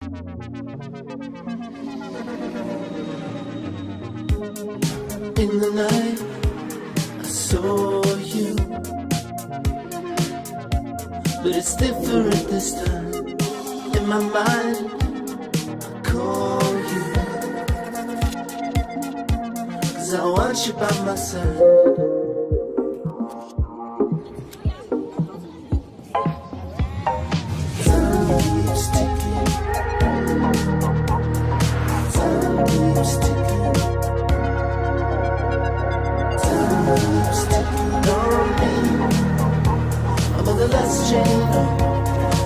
In the night, I saw you. But it's different this time. In my mind, I call you. 'Cause I want you by my side. Time keeps ticking. Time keeps ticking. Time keeps ticking on me. I'm on the last train home,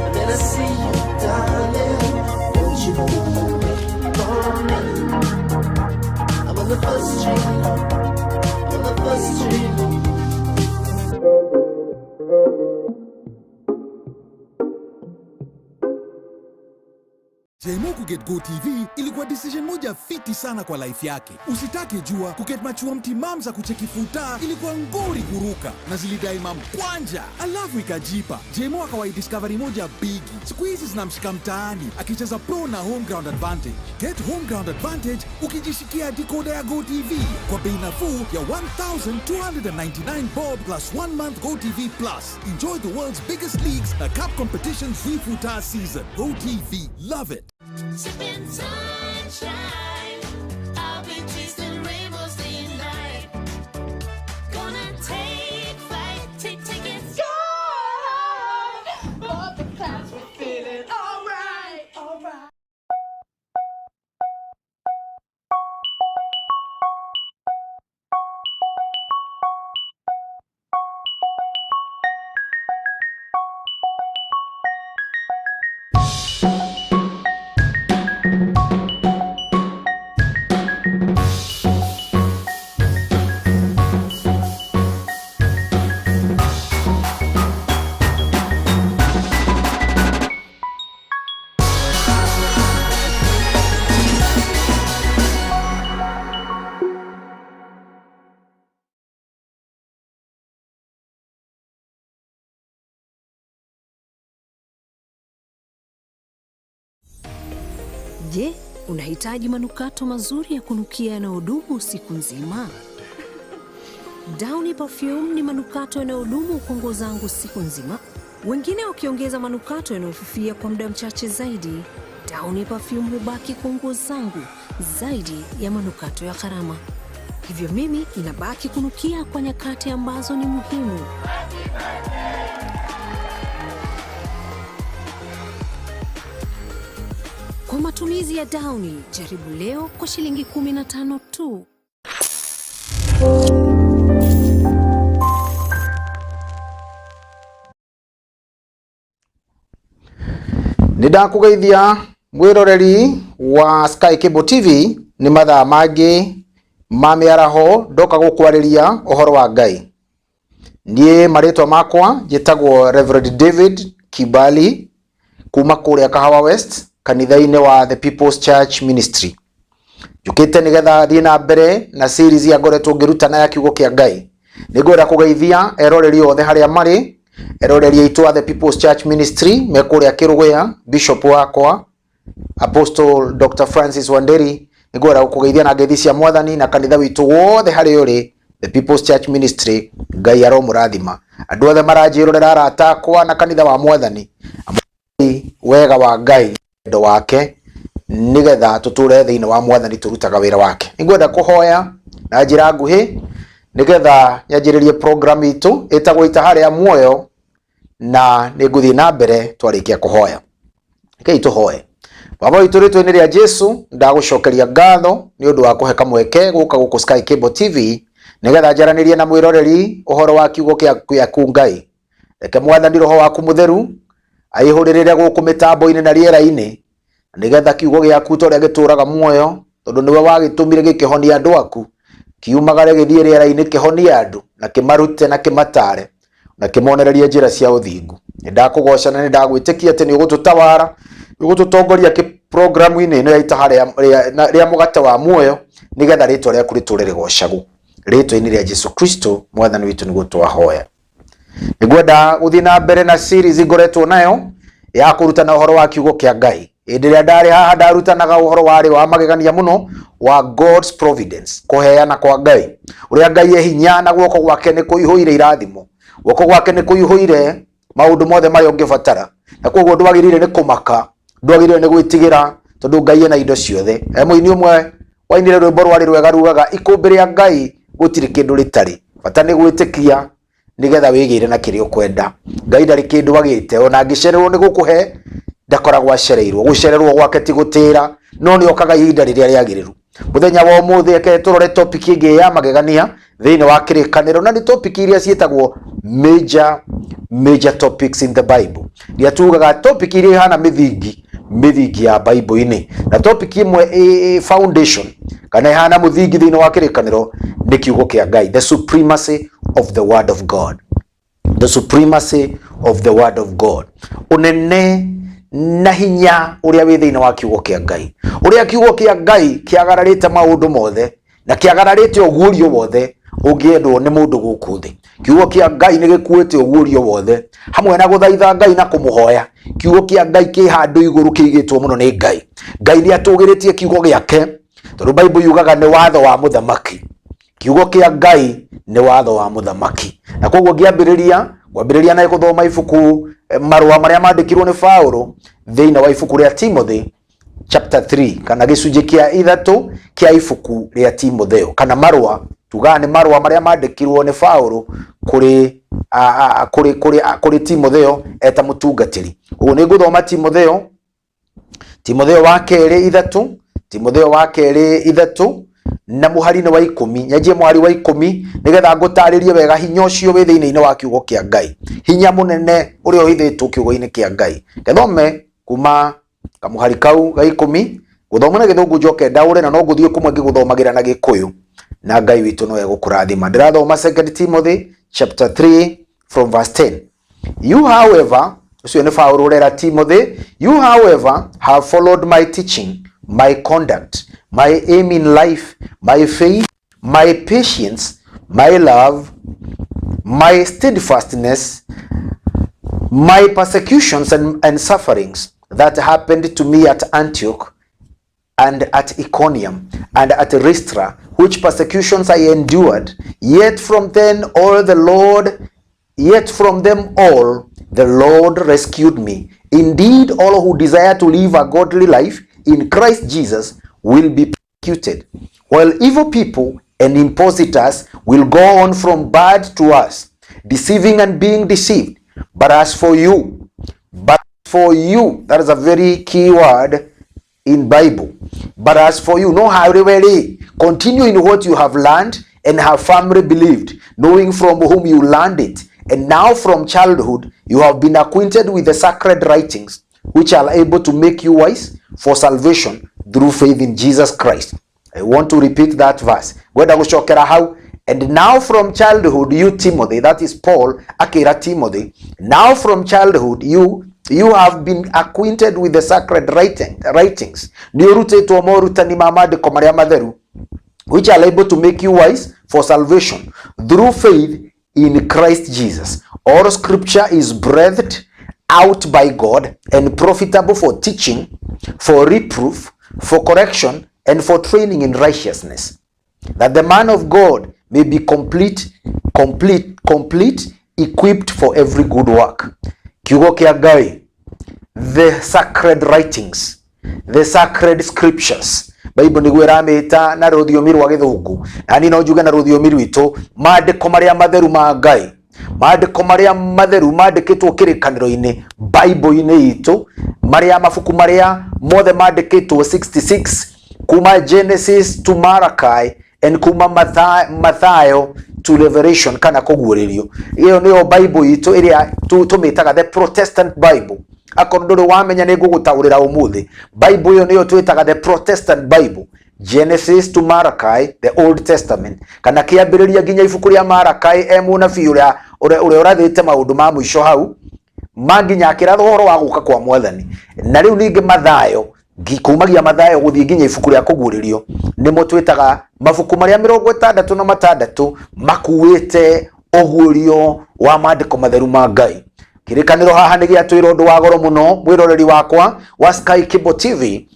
and then I see you, darling. Won't you wait for me? I'm on the first train home. I'm on the first train home. Jemo kuget GoTV ilikuwa decision moja fiti sana kwa life yake. Usitake jua kuget machua mtimam za kucheki futa ilikuwa ngori kuruka na zilidai mamkwanja, alafu ikajipa. Jemo akawai discovery moja bigi, siku hizi zinamshika mtaani akicheza pro na home ground advantage. Get home ground advantage ukijishikia decoder ya GoTV kwa bei nafuu ya 1299 bob plus one month GoTV Plus. Enjoy the world's biggest leagues na cup competitions futa season. GoTV, love it. Sipping sunshine. I'll be chasing rainbows day and night. Gonna take flight, take tickets. Above the clouds, we're feeling alright, alright. Je, unahitaji manukato mazuri ya kunukia yanayodumu siku nzima? Downy Perfume ni manukato yanayodumu kwa nguo zangu siku nzima, wengine wakiongeza manukato yanayofifia kwa muda mchache zaidi. Downy Perfume hubaki kwa nguo zangu zaidi ya manukato ya gharama. Hivyo mimi inabaki kunukia kwa nyakati ambazo ni muhimu. Kwa matumizi ya Downy, jaribu leo kwa shilingi 15 tu. Nĩ ndakũgeithia mwĩroreri wa Sky Cable TV. Nĩ mathaa mangĩ ma mĩaraho ndoka gũkwarĩria ũhoro wa Ngai. Niĩ marĩtwa makwa njĩtagwo Reverend David Kibali kuma kũrĩa Kahawa West, kanitha-inĩ wa The People's Church Ministry. Njũkĩte nĩgetha thiĩ na mbere na series ya ngoretwo ngĩrutana ya kiugo kĩa Ngai. Nĩ ngwenda kũgeithia eroreri othe harĩa marĩ, eroreri aitũ a The People's Church Ministry me kũrĩa Kĩrũgũya, Bishop wakwa Apostle Dr. Francis Wanderi, nĩ ngwenda gũkũgeithia na ngeithi cia Mwathani na kanitha witũ wothe harĩa ũrĩ, The People's Church Ministry. Ngai aromũrathima. Andũ othe maranjĩrorera, arata akwa na kanitha wa Mwathani, wega wa Ngai, wendo wake, nigetha tuture thiini wa Mwathani turutaga wira wake. Ningwenda kuhoya na njira nguhi nigetha nyanjiririe program itu itagwo Itaha rĩa Muoyo, na nĩngũthiĩ na mbere twarikia kuhoya. Rekei tuhoe. Baba witũ, rĩtwa-inĩ rĩa Jesu, ndagũcokeria ngatho nĩ ũndũ wa kũhe kamweke gũka gũkũ Sky Cable TV nigetha njaranĩrie na mwĩroreri ũhoro wa kiugo gĩaku. Ngai, reke Mwathani Roho waku Mũtheru aihũrĩrĩre gũkũ mĩtambo-inĩ na rĩera-inĩ, nigetha kiugo gĩaku ta ũrĩa gĩtũraga muoyo, tondũ nĩwe wagĩtũmire gĩkĩhonia andũ aku, kiumagare gĩthiĩ rĩera-inĩ, kĩhonie andũ na kĩmarute na kĩmatare na kĩmonererie njĩra cia ũthingu. Nĩ ndakũgoca na nĩ ndagwĩtĩkia atĩ nĩ ũgũtũtawara, nĩ ũgũtũtongoria programu-inĩ ĩno ya Itaha rĩa Mũgate wa Muoyo, nĩgetha rĩtwa rĩaku rĩtũre rĩgocagwo. Rĩtwa-inĩ rĩa Jesu Kristo Mwathani witũ nĩguo twahoya. Nĩngwenda gũthiĩ na mbere na series ngoretwo nayo ya kũrutana ũhoro wa kiugo kĩa Ngai. Hĩndĩ ĩrĩa ndarĩ haha ndarutanaga ũhoro warĩ wa magegania mũno wa God's providence, kũheana kwa Ngai, ũrĩa Ngai e hinya na guoko gwake nĩ kũihũire irathimo, guoko gwake nĩ kũihũire maũndũ mothe marĩa ũngĩbatara, na koguo ndwagĩrĩire nĩ kũmaka, ndwagĩrĩire nĩ gwĩtigĩra, tondũ Ngai ena indo ciothe. He mũini ũmwe wainire rwĩmbo rwarĩ rwega rugaga ikũmbĩ rĩa Ngai gũtirĩ kĩndũ rĩtarĩ, bata nĩ gwĩtĩkia nigetha wĩgĩre na kĩrĩa ũkwenda. Ngai ndarĩ kĩndũ agĩte, ona angĩcererwo nĩ gũkũhe ndakoragwo acereirwo. Gũcererwo gwake ti gũtĩra, no nĩ okaga ihinda rĩrĩa rĩagĩrĩru. Mũthenya wa ũmũthĩ reke tũrore topic ĩngĩ ya magegania thĩinĩ wa kĩrĩkanĩro, na nĩ topic iria ciĩtagwo major topics in the Bible. Iria tugaga topic iria ihana mĩthingi ya Bible-inĩ, na topic ĩmwe foundation kana ihana mũthingi thĩinĩ wa kĩrĩkanĩro nĩ kiugo kĩa Ngai, the supremacy of the word of God, the supremacy of the word of God, unene na hinya uria wi thiini wa kiugo kia Ngai, uria kiugo kia Ngai kiagararite maundu mothe na kiagararite uguũrio wothe ungiendwo ni mundu guku thi. Kiugo kia Ngai ni gikuite uguũrio wothe hamwe na guthaitha Ngai na kumuhoya. Kiugo kia Ngai ki handu iguru kiigitwo muno ni Ngai. Ngai ni atugiritie kiugo giake tondu Bible yugaga ni watho wa muthamaki. Kiugo kia Ngai ni watho wa muthamaki, na koguo ngiambiriria kwambiriria na guthoma ibuku marua maria mandikirwo ni Paulo thiini wa ibuku ria Timothy chapter 3 kana gicunjĩ kia ithatu kia ibuku ria Timotheo, kana marua tugaga ni marua maria mandikirwo ni Paulo kuri Timotheo eta mutungatiri. Uguo ni nguthoma Timotheo wa keri ithatu, Timotheo wa keri ithatu na muhari-inĩ wa 10, nyanjie muhari wa 10 nigetha ngũtarĩrie wega hinya ũcio wĩ thĩinĩ wa kiugo kĩa Ngai, hinya mũnene ũrĩa ũhithĩtwo kiugo-inĩ kĩa Ngai. Ngethome kuma kamuhari kau ga 10, gũthoma na gĩthũngũ njoke ndaũre, na no ngũthiĩ kũmwe ngĩgũthomagĩra na gĩkũyũ, na Ngai witũ no egũkũrathima. Ndĩrathoma 2 Timothy chapter 3 from verse 10. You however, ũcio nĩ Paũlũ ũrera Timothy, you however have followed my teaching, my conduct, my aim in life, my faith, my patience, my love, my steadfastness, my persecutions and sufferings that happened to me at Antioch and at Iconium and at Lystra, which persecutions I endured. Yet from them all the Lord rescued me. Indeed, all who desire to live a godly life in Christ Jesus will be persecuted, while evil people and impositors will go on from bad to worse, deceiving and being deceived. But as for you, that is a very key word in Bible. But as for you, no how continue in what you have learned and have firmly believed, knowing from whom you learned it. And now from childhood you have been acquainted with the sacred writings, which are able to make you wise for salvation through faith in Jesus Christ. I want to repeat that verse. And now from childhood, you Timothy, that is Paul, akira Timothy, now from childhood you have been acquainted with the sacred writings, which are able to make you wise for salvation through faith in Christ Jesus. All scripture is breathed out by God and profitable for teaching, for reproof, for correction, and for training in righteousness, that the man of God may be complete, equipped for every good work. Kiugo kia Ngai, the sacred writings, the sacred scriptures. Bible niguo ĩramĩta na rũthiomi rwa gĩthũngũ, na niĩ no njuge na rũthiomi rwitũ, maandĩko marĩa matheru ma Ngai, maandĩko marĩa matheru mandĩkĩtwo kĩrĩkanĩro-inĩ, Bible-inĩ itũ, marĩa mabuku marĩa mothe mandĩkĩtwo 66 kuma Genesis to Malachi and kuma Mathayo to Revelation kana kũguũrĩrio. Ĩyo nĩyo Bible itũ ĩrĩa tũmĩtaga the Protestant Bible. Akorwo ndũrĩ wamenya nĩ ngũgũtaũrĩra ũmũthĩ. Bible ĩyo nĩyo twĩtaga the Protestant Bible. Genesis to Malachi, the Old Testament, kana kĩambĩrĩria nginya ibuku rĩa Malachi, e mũnabii ũrĩa ũrathĩte maũndũ ma mũico hau, manginya akĩratha ũhoro wa gũka kwa Mwathani. Na rĩu ningĩ Mathayo, kumagia Mathayo gũthiĩ nginya ibuku rĩa kũguũrĩrio, nĩmo twĩtaga mabuku marĩa 66 makuĩte ũguũrio wa maandĩko matheru ma Ngai. Kĩrĩkanĩro haha nĩ gĩatwĩra ũndũ wa goro mũno, mwĩroreri wakwa wa Sky Cable TV,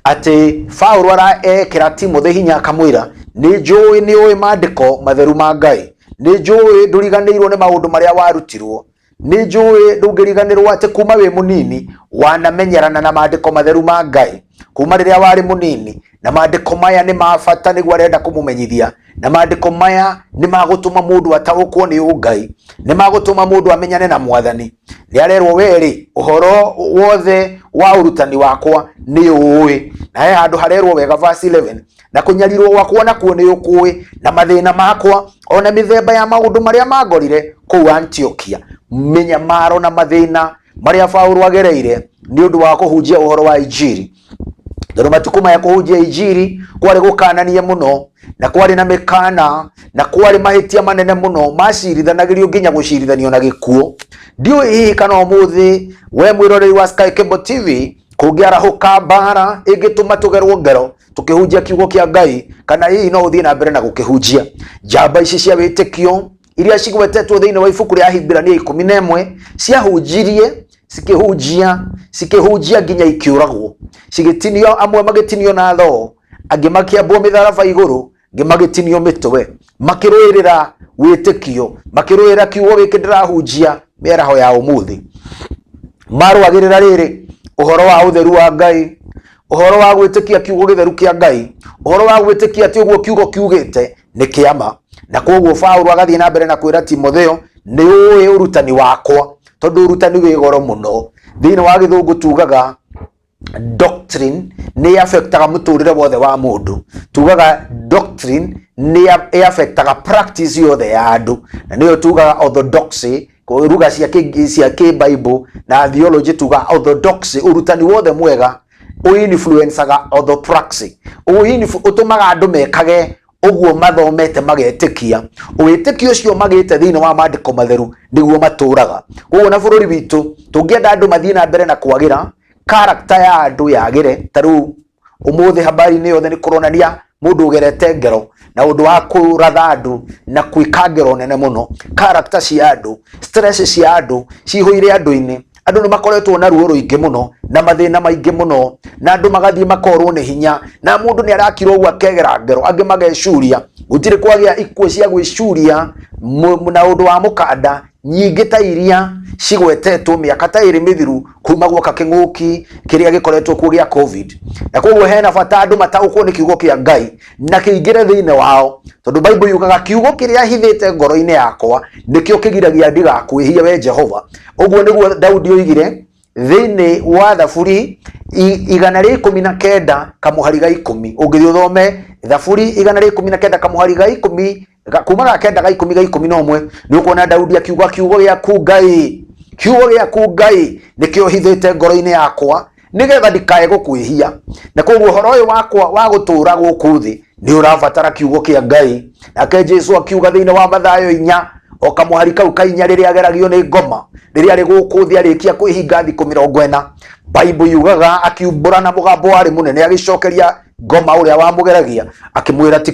atĩ Paulo araekĩra Timothy hinya akamwĩra, nĩ njũĩ nĩ ũĩ maandĩko matheru ma Ngai, nĩ njũĩ ndũriganĩirwo nĩ maũndũ marĩa warutirwo, nĩ njũĩ ndũngĩriganĩrwo atĩ kuma wĩ mũnini wanamenyerana na maandĩko matheru ma Ngai kuma rĩrĩa warĩ mũnini, na maandĩko maya nĩ ma bata nĩguo arenda kũmũmenyithia, na maandĩko maya nĩ magũtũma mũndũ ataũkwo nĩ ũngai, nĩ magũtũma mũndũ amenyane na mwathani. Nĩ arerwo werĩ ũhoro wothe wa ũrutani wakwa nĩ ũĩ, na he handũ harerwo wega verse 11, na kũnyarirwo gwakwa nakuo nĩ ũkũĩ, na mathĩna makwa ona mĩthemba ya maũndũ marĩa mangorire kũu Antiokia. Mĩnyamaro na mathĩna marĩa Paulo agereire nĩ ũndũ wa kũhunjia ũhoro wa injiri, tondũ matukũ maya kũhunjia injiri kwarĩ gũkanania mũno, na kwarĩ na mĩkana, na kwarĩ mahĩtia manene mũno macirithanagĩrio nginya gũcirithanio na gĩkuũ. Ndiũĩ hihi kana ũmũthĩ we mwĩroreri wa Sky Cable TV kũngĩarahũka mbara ĩngĩtũma tũgerwo ngero tũkĩhunjia kiugo kĩa Ngai, kana hihi no ũthiĩ na mbere na gũkĩhunjia. Njamba ici cia wĩtĩkio iria cigwetetwo thĩinĩ wa ibuku rĩa Ahibirania 11 ciahunjirie, cikĩhunjia, cikĩhunjia nginya ikĩũragwo, cigĩtinio, amwe magĩtinio na thoo, angĩ makĩambwo mĩtharaba igũrũ, angĩ magĩtinio mĩtwe, makĩrũĩrĩra wĩtĩkio, makĩrũĩrĩra kiugo gĩkĩ ndĩrahunjia mĩaraho ya ũmũthĩ. Marũagĩrĩra rĩrĩ ũhoro wa ũtheru wa Ngai, ũhoro wa gwĩtĩkia kiugo gĩtheru kĩa Ngai, ũhoro wa gwĩtĩkia atĩ ũguo kiugo kiugĩte nĩ kĩama. Na koguo Paulo agathiĩ na mbere na kwĩra Timotheo, nĩ ũĩ ũrutani wakwa, tondũ ũrutani wĩ goro mũno. Thĩinĩ wa gĩthũngũ tugaga doctrine nĩ affectaga mũtũrĩre wothe wa mũndũ, tugaga doctrine nĩ affectaga practice yothe ya andũ, na nĩyo tugaga orthodoxy, ruga cia kĩ Bible na theology tuga orthodoxy, ũrutani wothe mwega ũinfluencaga orthopraxy, ũtũmaga andũ mekage ũguo mathomete magetĩkia, wĩtĩkio ũcio magĩte thĩinĩ wa maandĩko matheru nĩguo matũraga. Koguo na bũrũri witũ tũngĩenda andũ mathiĩ na mbere na kwagĩra, character ya andũ yagĩre, ta rĩu ũmũthĩ habari-inĩ yothe nĩ kũronania mũndũ ũgerete ngero na ũndũ wa kũratha andũ na kwĩka ngero nene mũno, character cia andũ, stress cia andũ cihũire andũ-inĩ, andũ nĩ makoretwo na ruo rũingĩ mũno na mathĩna maingĩ mũno, na andũ magathiĩ makorwo nĩ hinya, na mũndũ nĩ arakira ũguo akegera ngero, angĩ magecuria, gũtirĩ kwagĩa ikuũ cia gwĩcuria na ũndũ wa mũkanda nyingĩ ta iria cigwetetwo mĩaka ta ĩrĩ mĩthiru kuma gwoka kĩng'ũki kĩrĩa gĩkoretwo kuo gĩa COVID. Na koguo hena bata andũ mataũkwo nĩ kiugo kĩa Ngai na kĩingĩre thĩinĩ wao, tondũ Bible yugaga kiugo kĩrĩa hithĩte ngoro-inĩ yakwa nĩkĩo kĩgiragia ndigakwĩhie we Jehova. Ũguo nĩguo Daudi oigire thĩinĩ wa Thaburi 119 kamũhari ga 10. Ũngĩthiĩ ũthome Thaburi 119 kamũhari ga 10, kuma ga 9 ga 10 ga 11, nĩ ũkuona Daudi akiuga kiugo gĩaku Ngai, kiugo gĩaku Ngai nĩkĩo hithĩte ngoro-inĩ yakwa nĩgetha ndikae gũkwĩhia. Na koguo ũhoro ũyũ wakwa wa gũtũũra gũkũ thĩ nĩ ũrabatara kiugo kĩa Ngai. Nake Jesu akiuga thĩinĩ wa Mathayo 4 o kamũhari kau ka 4 rĩrĩa ageragio nĩ ngoma, rĩrĩa arĩ gũkũ thĩ arĩkia kwĩhinga thikũ 40, Bible yugaga akiumbũra na mũgambo warĩ mũnene agĩcokeria ngoma ũrĩa wamũgeragia akĩmwĩra, ti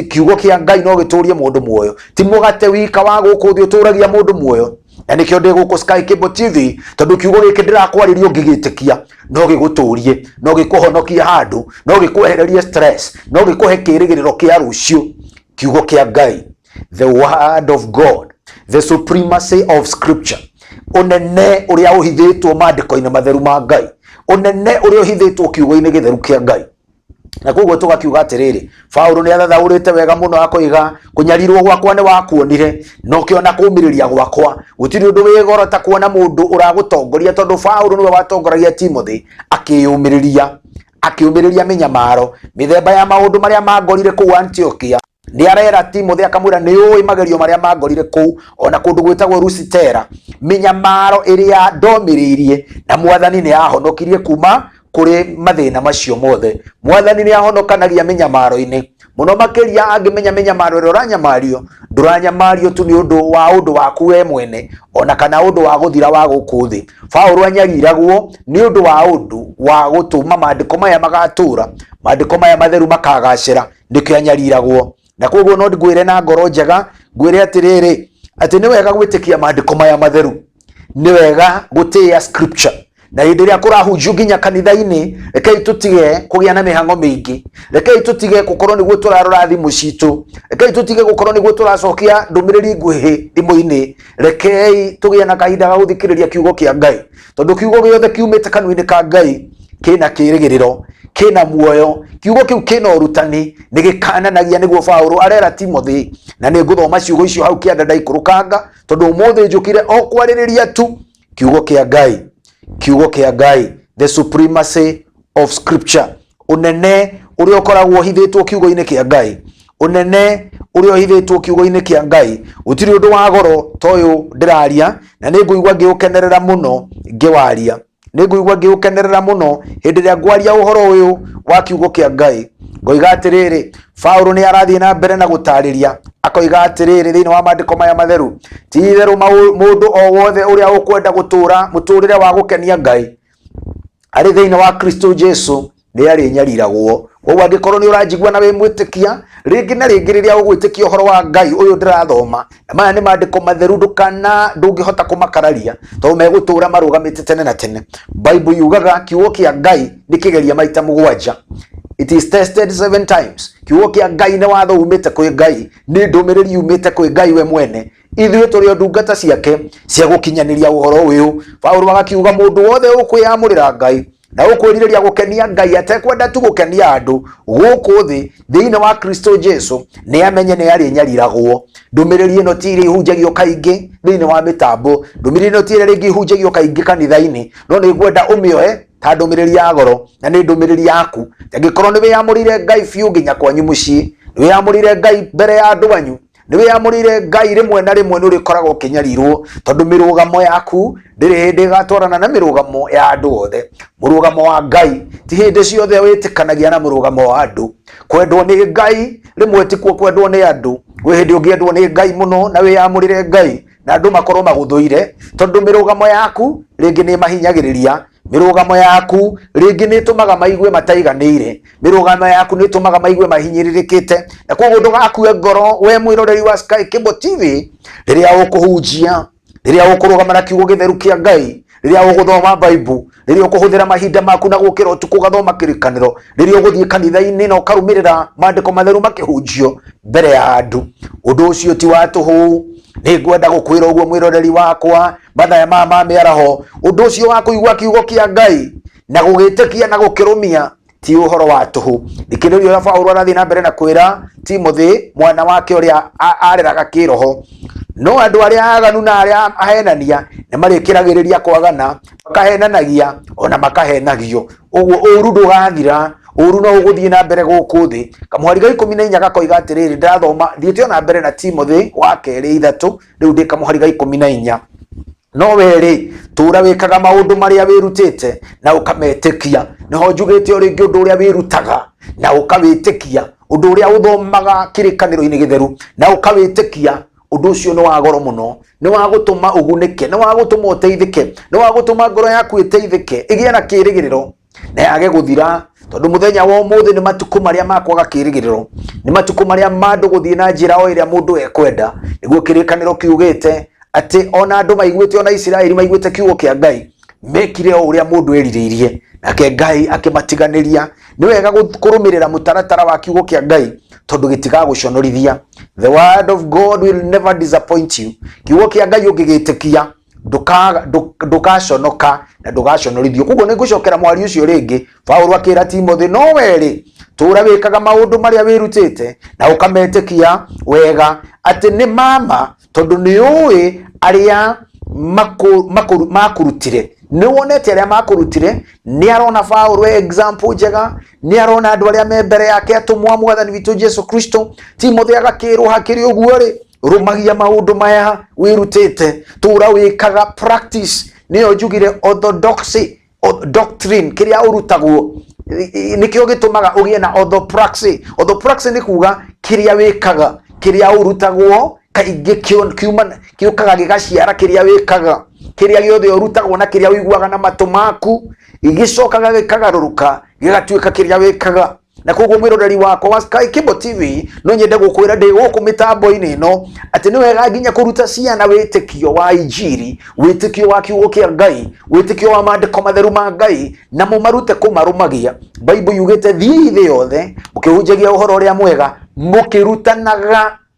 kiugo kĩa Ngai no gĩtũrie mũndũ muoyo, ti mũgate wika wa gũkũ thĩ ũtũragia mũndũ muoyo. Na nĩkĩo ndĩ gũkũ Sky Cable TV, tondũ kiugo gĩkĩ ndĩrakwarĩria ũngĩgĩtĩkia no gĩgũtũrie, no gĩkũhonokie handũ, no gĩkwehererie stress, no gĩkũhe kĩrĩgĩrĩro kĩa rũciũ. Kiugo kĩa Ngai, the word of God, the supremacy of scripture, ũnene ũrĩa ũhithĩtwo maandĩko-inĩ matheru ma Ngai, ũnene ũrĩa ũhithĩtwo kiugo-inĩ gĩtheru kĩa Ngai. Na koguo tũgakiuga atĩrĩrĩ, Paulo nĩ athathaũrĩte wega mũno akoiga, kũnyarirwo gwakwa nĩ wakuonire na ũkĩona kũũmĩrĩria gwakwa. Gũtirĩ ũndũ wĩ goro ta kuona mũndũ ũragũtongoria, tondũ Paulo nĩwe watongoragia Timothy akĩyũmĩrĩria, akĩũmĩrĩria mĩnyamaro, mĩthemba ya maũndũ marĩa mangorire kũu Antiokia. Nĩ arera Timothy akamwĩra, nĩ ũĩ magerio marĩa mangorire kũu, ona kũndũ gwĩtagwo Lusitera, mĩnyamaro ĩrĩa ndomĩrĩirie, na mwathani nĩ ahonokirie kuma kũrĩ mathĩna macio mothe. Mwathani nĩ ahonokanagia mĩnyamaro-inĩ mũno makĩria angĩmenya mĩnyamaro ĩrĩa ũranyamario, ndũranyamario tu nĩ ũndũ wa ũndũ waku we mwene, ona kana ũndũ wa gũthira wa gũkũ thĩ. Paulo anyariragwo nĩ ũndũ wa ũndũ wa gũtũma maandĩko maya magatũra, maandĩko maya matheru makagacĩra, nĩkĩo anyariragwo. Na koguo no ngwĩre na ngoro njega, ngwĩre atĩrĩrĩ, Atĩ nĩ wega gwĩtĩkia maandĩko maya matheru, nĩ wega gũtĩĩa scripture, na hĩndĩ ĩrĩa kũrahunjio nginya kanitha-inĩ, rekei tũtige kũgĩa na mĩhang'o mĩingĩ, rekei tũtige gũkorwo nĩguo tũrarora thimũ citũ, rekei tũtige gũkorwo nĩguo tũracokia ndũmĩrĩri nguhĩ thimũ-inĩ. Rekei tũgĩe na kahinda ga gũthikĩrĩria kiugo kĩa Ngai, tondũ kiugo gĩothe kiumĩte kanua-inĩ ka Ngai kĩna kĩrĩgĩrĩro, kĩna muoyo, kiugo kĩu kĩna ũrutani, nĩ gĩkananagia. Nĩguo Paulo arera Timothy, na nĩ ngũthoma ciugo icio hau kĩanda ndaikũrũkanga, tondũ ũmũthĩ njũkire o kwarĩrĩria tu kiugo kĩa Ngai, kiugo kĩa Ngai, the supremacy of scripture, ũnene ũrĩa ũkoragwo ũhithĩtwo kiugo-inĩ kĩa Ngai, ũnene ũrĩa ũhithĩtwo kiugo-inĩ kĩa Ngai. Gũtirĩ ũndũ wa goro ta ũyũ ndĩraria, na nĩ ngũigua ngĩũkenerera mũno ngĩwaria, nĩ ngũigua ngĩũkenerera mũno hĩndĩ ĩrĩa ngwaria ũhoro ũyũ wa kiugo kĩa Ngai. Ngoiga atĩrĩrĩ, Paulo nĩ arathiĩ na mbere na gũtarĩria, akoiga atĩrĩrĩ thĩinĩ wa maandĩko maya matheru, ti itherũ mũndũ o wothe ũrĩa ũkwenda gũtũũra mũtũũrĩre wa gũkenia Ngai arĩ thĩinĩ wa Kristo Jesu nĩ arĩnyariragwo. Koguo angĩkorwo nĩ ũranjigua na wĩ mwĩtĩkia, rĩngĩ na rĩngĩ rĩrĩa ũgwĩtĩkia ũhoro wa Ngai ũyũ ndĩrathoma, na maya nĩ maandĩko matheru, ndũkana ndũngĩhota kũmakararia, tondũ megũtũũra marũgamĩte tene na tene. Bible yugaga kiugo kĩa Ngai nĩ kĩgeria maita mũgwanja, it is tested seven times. Kiugo kĩa Ngai nĩ watho umĩte kwĩ Ngai, nĩ ndũmĩrĩri yumĩte kwĩ Ngai we mwene. Ithuĩ tũrĩ o ndungata ciake cia gũkinyanĩria ũhoro ũyũ. Paulo agakiuga mũndũ wothe ũkwĩyamũrĩra Ngai na ũkwĩrirĩria gũkenia Ngai, atekwenda tu gũkenia andũ gũkũ thĩ, thĩinĩ wa Kristo Jesu, nĩ amenye nĩ arĩnyariragwo. Ndũmĩrĩri ĩno ti ĩrĩa ihunjagio kaingĩ thĩinĩ wa mĩtambo, ndũmĩrĩri ĩno ti ĩrĩa rĩngĩ ihunjagio kaingĩ kanitha-inĩ, no nĩ ngwenda ũmĩoe ta ndũmĩrĩri ya goro, na nĩ ndũmĩrĩri yaku. Angĩkorwo nĩ wĩyamũrĩire Ngai biũ nginya kwanyu mũciĩ, nĩ wĩyamũrĩire Ngai mbere ya andũ anyu, nĩ wĩyamũrĩire Ngai, rĩmwe na rĩmwe nĩ ũrĩkoragwo ũkĩnyarirwo, tondũ mĩrũgamo yaku ndĩrĩ hĩndĩ ĩgatwarana na mĩrũgamo ya andũ othe. Mũrũgamo wa Ngai ti hĩndĩ ciothe wĩtĩkanagia na mũrũgamo wa andũ. Kwendwo nĩ Ngai rĩmwe tikuo kwendwo nĩ andũ. Gwĩ hĩndĩ ũngĩendwo nĩ Ngai mũno na wĩyamũrĩre Ngai, na andũ makorwo magũthũire, tondũ mĩrũgamo yaku rĩngĩ nĩ mahinyagĩrĩria, mĩrũgamo yaku rĩngĩ nĩ ĩtũmaga maigue mataiganĩire, mĩrũgamo yaku nĩ ĩtũmaga maigue mahinyĩrĩrĩkĩte. Na koguo ndũgakue ngoro, we mwĩroreri wa Sky Cable TV, rĩrĩa ũkũhunjia, rĩrĩa ũkũrũgama na kiugo gĩtheru kĩa Ngai, rĩrĩa ũgũthoma Bible, rĩrĩa ũkũhũthĩra mahinda maku na gũkĩra ũtukũ ũgathoma kĩrĩkanĩro, rĩrĩa ũgũthiĩ kanitha-inĩ na ũkarũmĩrĩra maandĩko matheru makĩhunjio mbere ya andũ, ũndũ ũcio ti wa tũhũ. Nĩ ngwenda gũkwĩra ũguo, mwĩroreri wakwa, mathaa maya ma mĩaraho, ũndũ ũcio wa kũigua kiugo kĩa Ngai na gũgĩtĩkia na gũkĩrũmia ti ũhoro wa tũhũ. Thikĩrĩria ũrĩa Paulo arathiĩ na mbere na kwĩra Timothy, mwana wake ũrĩa areraga kĩroho. No andũ arĩa aganu na arĩa ahenania nĩ marĩkĩragĩrĩria kwagana, makahenanagia ona makahenagio. Ũguo ũru ndũgathira, ũru no ũgũthiĩ na mbere gũkũ thĩ. Kamũhari ga 14 gakoiga atĩrĩrĩ, ndĩrathoma thiĩte ona mbere na Timothy wa kerĩ 3, rĩu ndĩ kamũhari ga 14. No werĩ, tũra wĩkaga maũndũ marĩa wĩrutĩte na ũkametĩkia. Nĩho njugĩte o rĩngĩ, ũndũ ũrĩa wĩrutaga na ũkawĩtĩkia, ũndũ ũrĩa ũthomaga kĩrĩkanĩro-inĩ gĩtheru na ũkawĩtĩkia, ũndũ ũcio nĩ wa goro mũno, nĩ wa gũtũma ũgunĩke, nĩ wa gũtũma ũteithĩke, nĩ wa gũtũma ngoro yaku ĩteithĩke, ĩgĩe na kĩrĩgĩrĩro na yage gũthira. Tondũ mũthenya wa ũmũthĩ nĩ matukũ marĩa ma kwaga kĩrĩgĩrĩro, nĩ matukũ marĩa ma andũ gũthiĩ na njĩra o ĩrĩa mũndũ ekwenda. Nĩguo kĩrĩkanĩro kiugĩte atĩ ona andũ maiguĩte, ona Isiraeli maiguĩte kiugo kĩa Ngai, mekire o ũrĩa mũndũ erirĩirie, nake Ngai akĩmatiganĩria. Nĩ wega kũrũmĩrĩra mũtaratara wa kiugo kĩa Ngai, tondũ gĩtigagũconorithia. The word of God will never disappoint you. Kiugo kĩa Ngai ũngĩgĩtĩkia, ndũgaconoka na ndũgaconorithio. Koguo nĩ ngũcokera mwari ũcio rĩngĩ. Paulo akĩra Timothy, no werĩ, tũra wĩkaga maũndũ marĩa wĩrutĩte na ũkametĩkia wega atĩ nĩ mama, tondũ nĩ ũĩ arĩa makurutire, nĩ wonete arĩa makurutire. Nĩ arona Paulo example njega, nĩ arona andũ arĩa me mbere yake, atũmwo a Mwathani witũ Jesu Kristo. Timothy agakĩrwo, hakĩrĩ ũguo rĩ, rũmagia maũndũ maya wĩrutĩte, tũra wĩkaga, practice. Nĩyo njugire orthodoxy doctrine, kĩrĩa ũrutagwo nĩkĩo gĩtũmaga ũgĩe na orthopraxy. Orthopraxy nĩ kuga kĩrĩa wĩkaga, kĩrĩa ũrutagwo kaingĩ kĩũkaga gĩgaciara kĩrĩa wĩkaga. Kĩrĩa gĩothe ũrutagwo na kĩrĩa ũiguaga na matũ maku gĩcokaga gĩkagarũrũka gĩgatuĩka kĩrĩa wĩkaga. Na koguo mwiroreri wakwa wa Sky Cable TV, no nyende gukwira ndi guku mitambo-inĩ ĩno atĩ nĩ wega nginya kũruta ciana wĩtĩkio wa injiri, wĩtĩkio wa kiugo kĩa Ngai, wĩtĩkio wa maandĩko matheru ma Ngai, na mũmarute kũmarũmagia. Bible yugĩte thiĩi thĩ yothe mũkĩhunjagia ũhoro ũrĩa mwega,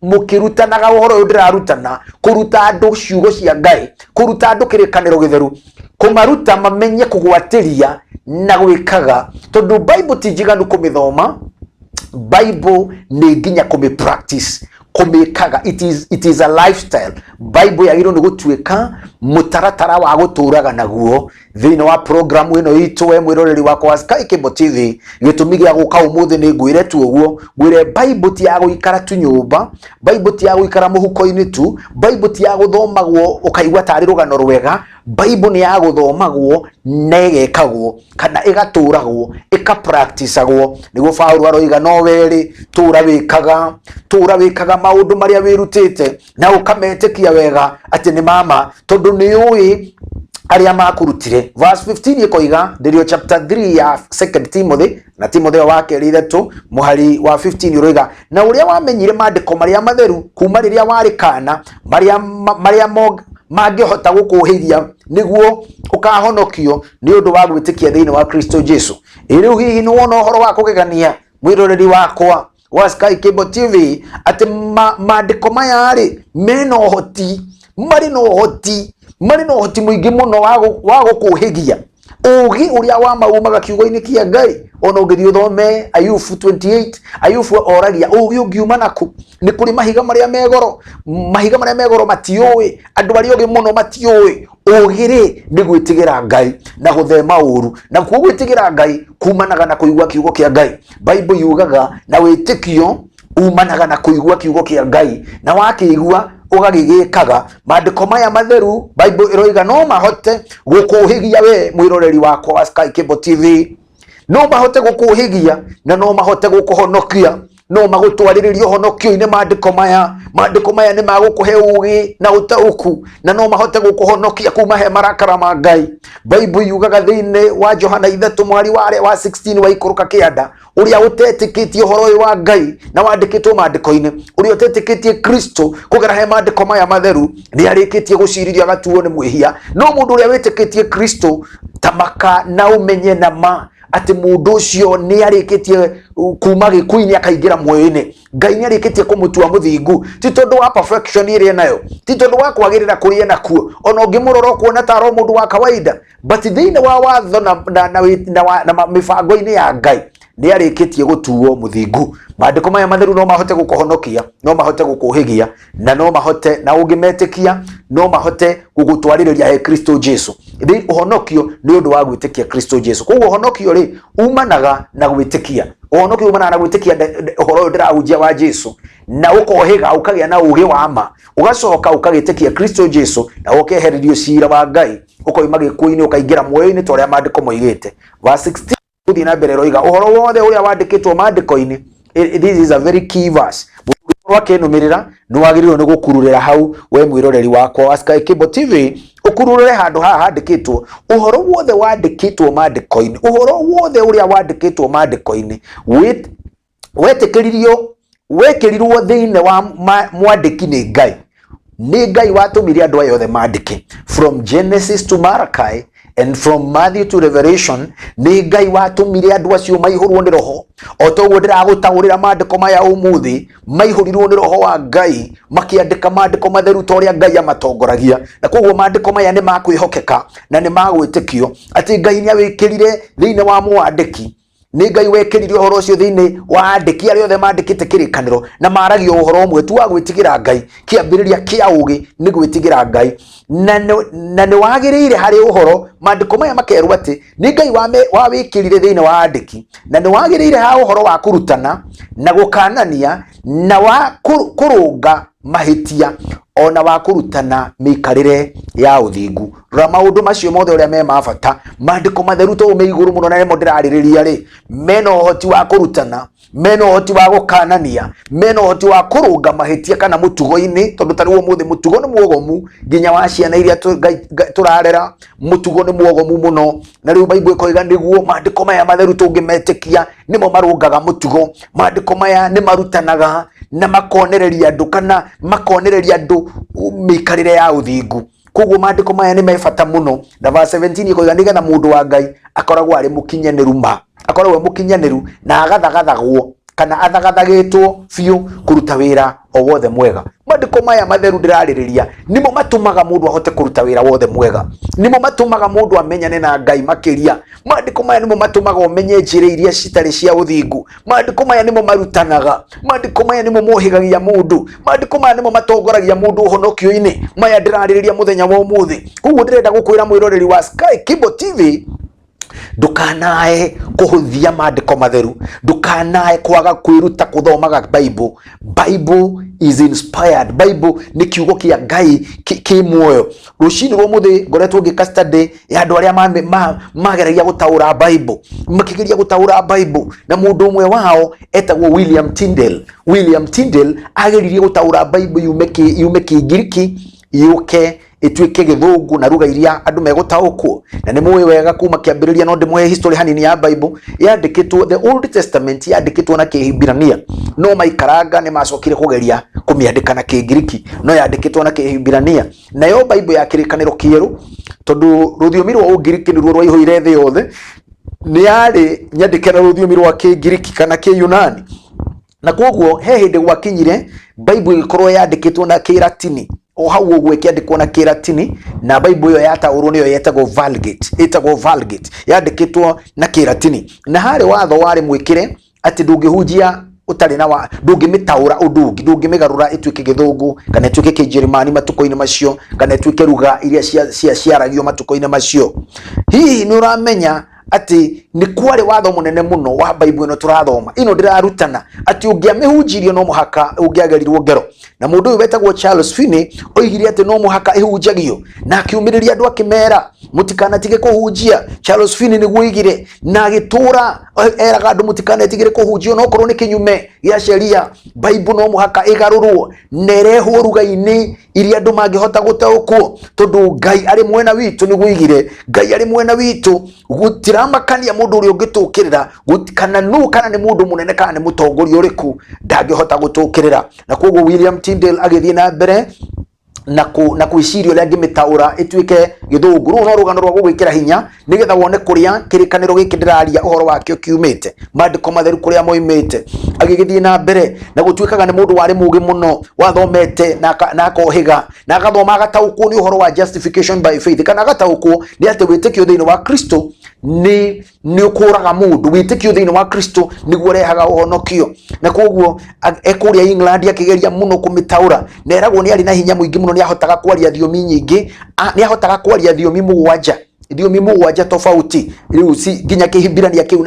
mũkĩrutanaga ũhoro ũyũ ndĩrarutana, kũruta andũ ciugo cia Ngai, kũruta andũ kĩrĩkanĩro gĩtheru, kũmaruta mamenye kũgwatĩria na gwĩkaga, tondũ Bible ti njiganu kũmĩthoma, Bible nĩ nginya kũmĩ practice, kũmĩkaga. It is a lifestyle. Bible yagĩrĩirwo nĩ gũtuĩka mũtaratara wa gũtũraga naguo. Thĩinĩ wa program ĩno itũ, we mwĩroreri wakwa wa Sky Cable TV, gĩtũmi gĩa gũka ũmũthĩ nĩ ngwĩre tu ũguo, ngwĩre Bible ti ya gũikara tu nyũmba, Bible ti ya gũikara mũhuko-inĩ tu, Bible ti ya gũthomagwo ũkaigua tarĩ rũgano rwega. Bible nĩ ya gũthomagwo na ĩgekagwo kana ĩgatũragwo, ĩkapracticagwo. Nĩguo Paũlũ aroiga, no werĩ tũra wĩkaga maũndũ marĩa wĩrutĩte na ũkametĩkia wega atĩ nĩ mama, tondũ nĩ ũĩ arĩa makurutire. Verse 15 ĩkoiga, ndĩrĩo chapter 3 ya Second Timothy, na Timotheo wa kerĩ 3 mũhari wa 15 ũroiga, na ũrĩa wamenyire maandĩko marĩa matheru kuma rĩrĩa warĩ kana, marĩa mangĩhota gũkũhĩria nĩguo ũkahonokio nĩ ũndũ wa gwĩtĩkia thĩinĩ wa Kristo Jesu. Ĩ rĩu hihi nĩ wona ũhoro wa kũgegania, mwĩroreri wakwa wa Sky Cable TV, atĩ maandĩko maya rĩ mena ũhoti, marĩ na ũhoti mũingĩ mũno wa gũkũhĩgia ũgĩ ũrĩa wa maumaga kiugo-inĩ kĩa Ngai. Ona ũngĩthiĩ ũthome Ayubu 28, Ayubu oragia, ũgĩ ũngiuma naku? Nĩ kũrĩ mahiga marĩa me goro, mahiga marĩa me goro matiũĩ, andũ arĩa ogĩ mũno matiũĩ. Ũgĩ rĩ nĩ gwĩtigĩra Ngai na gũthema ũru, na kuo gwĩtigĩra Ngai kumanaga na kũigua kiugo kĩa Ngai. Bible yugaga na wĩtĩkio umanaga na kũigua kiugo kĩa Ngai, na wakĩigua ũgagĩgĩkaga. Maandĩko maya matheru, Bible ĩroiga no mahote gũkũhĩgia we mwĩroreri wakwa wa Sky Cable TV, no mahote gũkũhĩgia na no mahote gũkũhonokia, no magũtwarĩrĩrie ũhonokio-inĩ. Maandĩko maya nĩ magũkũhe ũgĩ na ũtaũku, na no mahote gũkũhonokia kuma he marakara ma Ngai. Bible yugaga thĩinĩ wa Johana 3 mwari wa 16 wa ikũrũka kĩanda, ũrĩa ũtetĩkĩtie ũhoro ũyũ wa Ngai na wandĩkĩtwo maandĩko-inĩ, ũrĩa ũtetĩkĩtie Kristo kũgera he maandĩko maya matheru, nĩ arĩkĩtie gũcirithio agatuo nĩ mwĩhia. No mũndũ ũrĩa wĩtĩkĩtie Kristo, tamaka na ũmenye na ma atĩ mũndũ ũcio nĩ arĩkĩtie kuma gĩkuũ-inĩ akaingĩra muoyo-inĩ. Ngai nĩ arĩkĩtie kũmũtua mũthingu, ti tondũ wa perfection ĩrĩa enayo, ti tondũ wa kwagĩrĩra kũrĩa enakuo. Ona ũngĩmũrora ũkuona ta aro mũndũ wa kawaida, but thĩinĩ wa watho na mĩbango-inĩ ya Ngai nĩ arĩkĩtie gũtuo mũthingu. Maandĩko maya matheru no mahote gũkũhonokia, no mahote gũkũhĩgia, na no mahote, na ũngĩmetĩkia, no mahote gũgũtwarĩrĩria he Kristo Jesu. Rĩ ũhonokio nĩ ũndũ wa gwĩtĩkia Kristo Jesu. Koguo ũhonokio rĩ umanaga na gwĩtĩkia, ũhonokio umanaga na gwĩtĩkia ũhoro ũyũ ndĩrahunjia wa Jesu, na ũkohĩga, ũkagĩa na ũgĩ wa ma, ũgacoka ũkagĩtĩkia Kristo Jesu na ũkehererio cira wa Ngai, ũkoima gĩkuũ-inĩ ũkaingĩra muoyo-inĩ ta ũrĩa maandĩko moigĩte. Verse 16 gũthiĩ na mbere roiga, ũhoro wothe ũrĩa wandĩkĩtwo maandĩko-inĩ. This is a very key verse. Mũndũ akĩnũmĩrĩra nĩ wagĩrĩirwo nĩ gũkururĩra hau, we mwĩroreri wakwa wa Sky Cable TV, ũkururĩre handũ haha handĩkĩtwo ũhoro wothe wandĩkĩtwo maandĩko-inĩ. Ũhoro wothe ũrĩa wandĩkĩtwo maandĩko-inĩ wetĩkĩririo, wekĩrirwo thĩinĩ wa mwandĩki nĩ Ngai. Nĩ Ngai watũmire andũ aya othe mandĩke, from Genesis to Malachi and from Matthew to Revelation. Nĩ Ngai watũmire andũ acio maihũrwo nĩ roho, o toguo ndĩragũtaũrĩra maandĩko maya ũmũthĩ. Maihũrirwo nĩ roho wa Ngai makĩandĩka maandĩko matheru ta ũrĩa Ngai amatongoragia, na koguo maandĩko maya nĩ makwĩhokeka na nĩ magwĩtĩkio atĩ Ngai nĩ awĩkĩrire thĩinĩ wa mwandĩki. Nĩ Ngai wekĩrire ũhoro ũcio thĩinĩ wa andĩki arĩa othe mandĩkĩte kĩrĩkanĩro, na maragia ũhoro ũmwe tu wa gwĩtigĩra Ngai. Kĩambĩrĩria kĩa ũgĩ nĩ gwĩtigĩra Ngai, na nĩ wagĩrĩire harĩ ũhoro. Maandĩko maya makerwo atĩ nĩ Ngai wawĩkĩrire thĩinĩ wa andĩki, na nĩ wagĩrĩire ha ũhoro wa kũrutana na gũkanania na wa kũrũnga mahĩtia. Ona wa kũrutana mĩikarĩre ya ũthingu. Rora maũndũ macio mothe ũrĩa me ma bata. Maandĩko matheru to me igũrũ mũno na nĩmo ndĩrarĩrĩria rĩ, mena ũhoti wa kũrutana, mena ũhoti wa gũkanania, mena ũhoti wa kũrũnga mahĩtia kana mũtugo-inĩ, tondũ ta rĩu ũmũthĩ mũtugo nĩ mwogomu nginya wa ciana iria tũrarera, mũtugo nĩ mwogomu mũno. Na rĩu Bible ĩkoiga nĩguo maandĩko maya matheru tũngĩmetĩkia nĩmo marũngaga mũtugo. Maandĩko maya nĩ marutanaga na makonereria andũ kana makonereria andũ mĩikarĩre ya ũthingu. Koguo maandĩko maya nĩ me bata mũno. Na verse 17 ĩkoiga nĩgetha mũndũ wa Ngai akoragwo arĩ mũkinyanĩru ma, akoragwo e mũkinyanĩru na agathagathagwo kana athagathagĩtwo biũ kũruta wĩra o wothe mwega. Maandĩko maya matheru ndĩrarĩrĩria nĩmo matũmaga mũndũ ahote kũruta wĩra wothe mwega, nĩmo matũmaga mũndũ amenyane na Ngai makĩria. Maandĩko maya nĩmo matũmaga ũmenye njĩra iria citarĩ cia ũthingu. Maandĩko maya nĩmo marutanaga. Maandĩko maya nĩmo mohĩgagia mũndũ. Maandĩko maya nĩmo matongoragia mũndũ ũhonokio-inĩ. Maya ndĩrarĩrĩria mũthenya wa ũmũthĩ. Koguo ndĩrenda gũkwĩra mwĩroreri wa Sky Cable TV, ndũkanae kũhũthia maandĩko matheru, ndũkanae kwaga kwĩruta kũthomaga Bible. Bible is inspired. Bible nĩ kiugo kĩa Ngai kĩ muoyo. Rũcinĩ rwa ũmũthĩ ngoretwo ngĩka study ya andũ arĩa mageragia gũtaũra Bible, makĩgeria gũtaũra Bible, na mũndũ ũmwe wao etagwo William Tyndale. William Tyndale ageririe gũtaũra Bible yume Kĩngiriki yũke ĩtuĩke Gĩthũngũ na lugha iria andũ megũtaũkwo. Na nĩ mũĩ wega kuma kĩambĩrĩria, no ndĩmũhe history hanini ya Bible. Yandĩkĩtwo, the Old Testament yandĩkĩtwo na Kĩhibirania, no maikaranga nĩ macokire kũgeria kũmĩandĩka na Kĩngiriki, no yandĩkĩtwo na Kĩhibirania. Nayo Bible ya Kĩrĩkanĩro Kĩerũ, tondũ rũthiomi rwa Ũngiriki nĩruo rwaihũire thĩ yothe, nĩ yarĩ nyandĩke na rũthiomi rwa Kĩngiriki kana Kĩyunani. Na koguo he hĩndĩ gwakinyire Bible ĩgĩkorwo yandĩkĩtwo na Kĩratini, o hau ũguo ĩkĩandĩkwo na Kĩratini, na Bible ĩyo yataũrwo nĩyo yetagwo Vulgate, ĩtagwo Vulgate, yandĩkĩtwo na Kĩratini. Na harĩ watho warĩ mwĩkĩre atĩ ndũngĩhunjia ũtarĩ na wa, ndũngĩmĩtaũra ũndũ ũngĩ, ndũngĩmĩgarũra ĩtuĩke Gĩthũngũ kana ĩtuĩke Kĩnjĩrĩmani matukũ-inĩ macio, kana ĩtuĩke lugha iria ciaragio matukũ-inĩ macio. Hihi nĩ ũramenya atĩ nĩ kwarĩ watho mũnene mũno wa Bible ĩno tũrathoma, ĩno ndĩrarutana, atĩ ũngĩamĩhunjirie no mũhaka ũngĩagerirwo ngero. Na mũndũ ũyũ wetagwo Charles Finney oigire atĩ no mũhaka ĩhunjagio, na akĩũmĩrĩria andũ akĩmera mũtikanatige kũhunjia. Charles Finney nĩguo oigire, na agĩtũra eraga andũ mũtikanetigĩre kũhunjia, onokorwo nĩ kĩnyume gĩa sheria. Bible no mũhaka ĩgarũrwo na ĩrehwo ruga-inĩ iria andũ mangĩhota gũtaũkwo, tondũ Ngai arĩ mwena witũ. Nĩguo oigire, Ngai arĩ mwena witũ, gũtiramakania mũndũ ũrĩa ũngĩtũkĩrĩra, kana nũ, kana nĩ mũndũ mũnene, kana nĩ mũtongoria ũrĩkũ, ndangĩhota gũtũkĩrĩra. Na koguo William Tyndale agĩthiĩ na mbere na gwĩciria ũrĩa angĩmĩtaũra ĩtuĩke Gĩthũngũ. Rũu no rũgano rwa gũgwĩkĩra hinya nĩgetha wone kũrĩa kĩrĩkanĩro gĩkĩ ndĩraria ũhoro wakĩo kiumĩte, maandĩko matheru kũrĩa moimĩte. Agĩgĩthiĩ na mbere na gũtuĩkaga nĩ mũndũ warĩ mũũgĩ mũno, wathomete na akohĩga na agathoma agataũkwo nĩ ũhoro wa justification by faith, kana agataũkwo nĩ atĩ wĩtĩkio thĩinĩ wa Kristo nĩ ũkũraga mũndũ. Wĩtĩkio thĩinĩ wa Kristo nĩguo ũrehaga ũhonokio. Na koguo ekũrĩa England akĩgeria mũno kũmĩtaũra, na eragwo nĩ arĩ na hinya mũingĩ mũno, nĩ ahotaga kwaria thiomi nyingĩ, nĩ ahotaga kwaria thiomi mũgwanja, thiomi mũgwanja tofauti, rĩu si nginya Kĩhibirania kĩu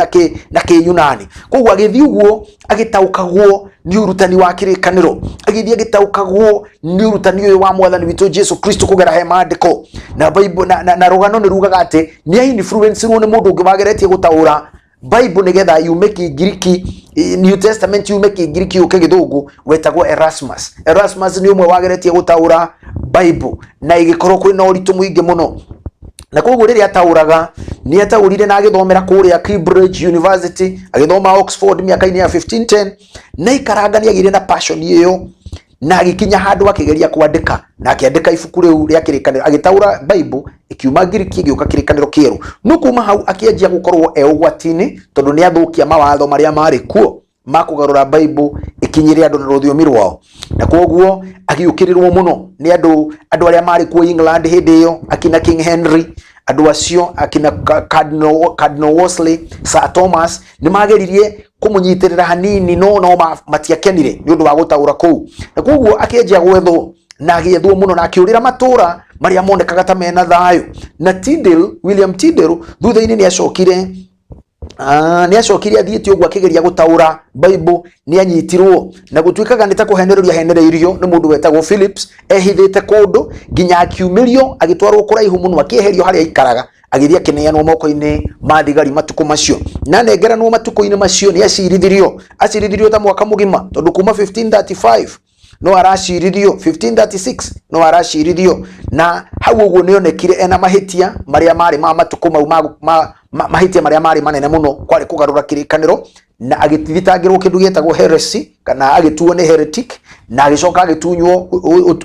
na Kĩyunani. Koguo agĩthiĩ ũguo agĩtaũkagwo nĩ ũrutani wa kĩrĩkanĩro, agĩthiĩ agĩtaũkagwo nĩ ũrutani ũyũ wa Mwathani witũ Jesu Kristo kũgera he maandĩko na Bible. Na rũgano nĩ rugaga atĩ nĩ a-influence-irwo nĩ mũndũ ũngĩ wageretie gũtaũra Bible nĩgetha yume Kĩngiriki, New Testament yume Kĩngiriki yũke Gĩthũngũ, wetagwo Erasmus. Erasmus nĩ ũmwe wageretie gũtaũra Bible na ĩgĩkorwo kwĩna ũritũ mũingĩ mũno. Na koguo rĩrĩa ataũraga, nĩ ataũrire na agĩthomera kũrĩa Cambridge University, agĩthoma Oxford mĩaka-inĩ ya 1510, na ikaranga nĩ agĩire na passion ĩyo, na agĩkinya handũ akĩgeria kwandĩka, na akĩandĩka ibuku rĩu rĩa kĩrĩkanĩro, agĩtaũra Bible ĩkiuma Ngiriki ĩgĩũka kĩrĩkanĩro kĩerũ. No kuma hau akĩanjia gũkorwo e ũgwati-inĩ, tondũ nĩ athũkia mawatho marĩa marĩ kuo ma kũgarũra Bible ĩkinyĩre andũ na rũthiomi rwao. Na koguo agĩũkĩrĩrwo mũno nĩ andũ arĩa marĩ kuo England hĩndĩ ĩyo, akina King Henry, andũ acio akina Cardinal Wolsey, Sir Thomas, nĩ mageririe kũmũnyitĩrĩra hanini, no matiakenire nĩ ũndũ wa gũtaũra kũu. Na koguo akĩanjia gwethwo, na agĩethwo mũno, na akĩũrĩra matũũra marĩa monekaga ta mena thayũ. Na Tyndale, William Tyndale, thutha-inĩ nĩ acokire Nĩ acokire athiĩte ũguo akĩgeria gũtaũra Bible, nĩ anyitirwo na gũtuĩkaga nĩ ta kũhenererio ahenereirio nĩ mũndũ wetagwo Phillips, ehithĩte kũndũ nginya akiumĩrio agĩtwarwo kũraihu mũno, akĩeherio harĩa aikaraga, agĩthiĩ akĩneanwo moko-inĩ ma thigari matukũ macio. Na anengeranwo matukũ-inĩ macio nĩ acirithirio, acirithirio ta mwaka mũgima, tondũ kuma 1535 no aracirithio, 1536 no aracirithio, na hau ũguo nĩ onekire ena mahĩtia marĩa marĩ ma matukũ mau mahĩtia marĩa marĩ manene mũno, kwarĩ kũgarũra kĩrĩkanĩro, na agĩthitangĩrwo kĩndũ gĩetagwo heresy, kana agĩtuo nĩ heretic, na agĩcoka agĩtunywo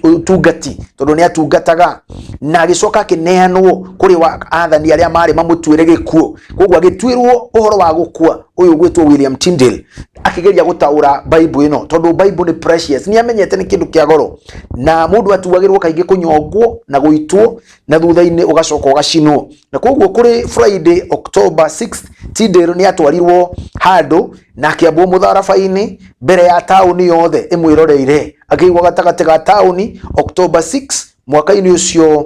ũtungati tondũ nĩ atungataga, na agĩcoka akĩneanwo kũrĩ athani arĩa marĩ mamũtuĩre gĩkuũ. Koguo agĩtuĩrwo ũhoro wa gũkua ũyũ gwĩtwo William Tyndale, akĩgeria gũtaũra Bible ĩno, tondũ Bible nĩ precious, nĩ amenyete nĩ kĩndũ kĩa goro, na mũndũ atuagĩrwo kaingĩ kũnyongwo na gũitwo, na thutha-inĩ ũgacoka ũgacinwo. Na koguo kũrĩ Friday October 6th, Tyndale nĩ atwarirwo handũ na akĩambwo mũtharaba-inĩ mbere ya taũni yothe ĩmwĩroreire, akĩigwo gatagatĩ ga taũni October 6 mwaka-inĩ ũcio,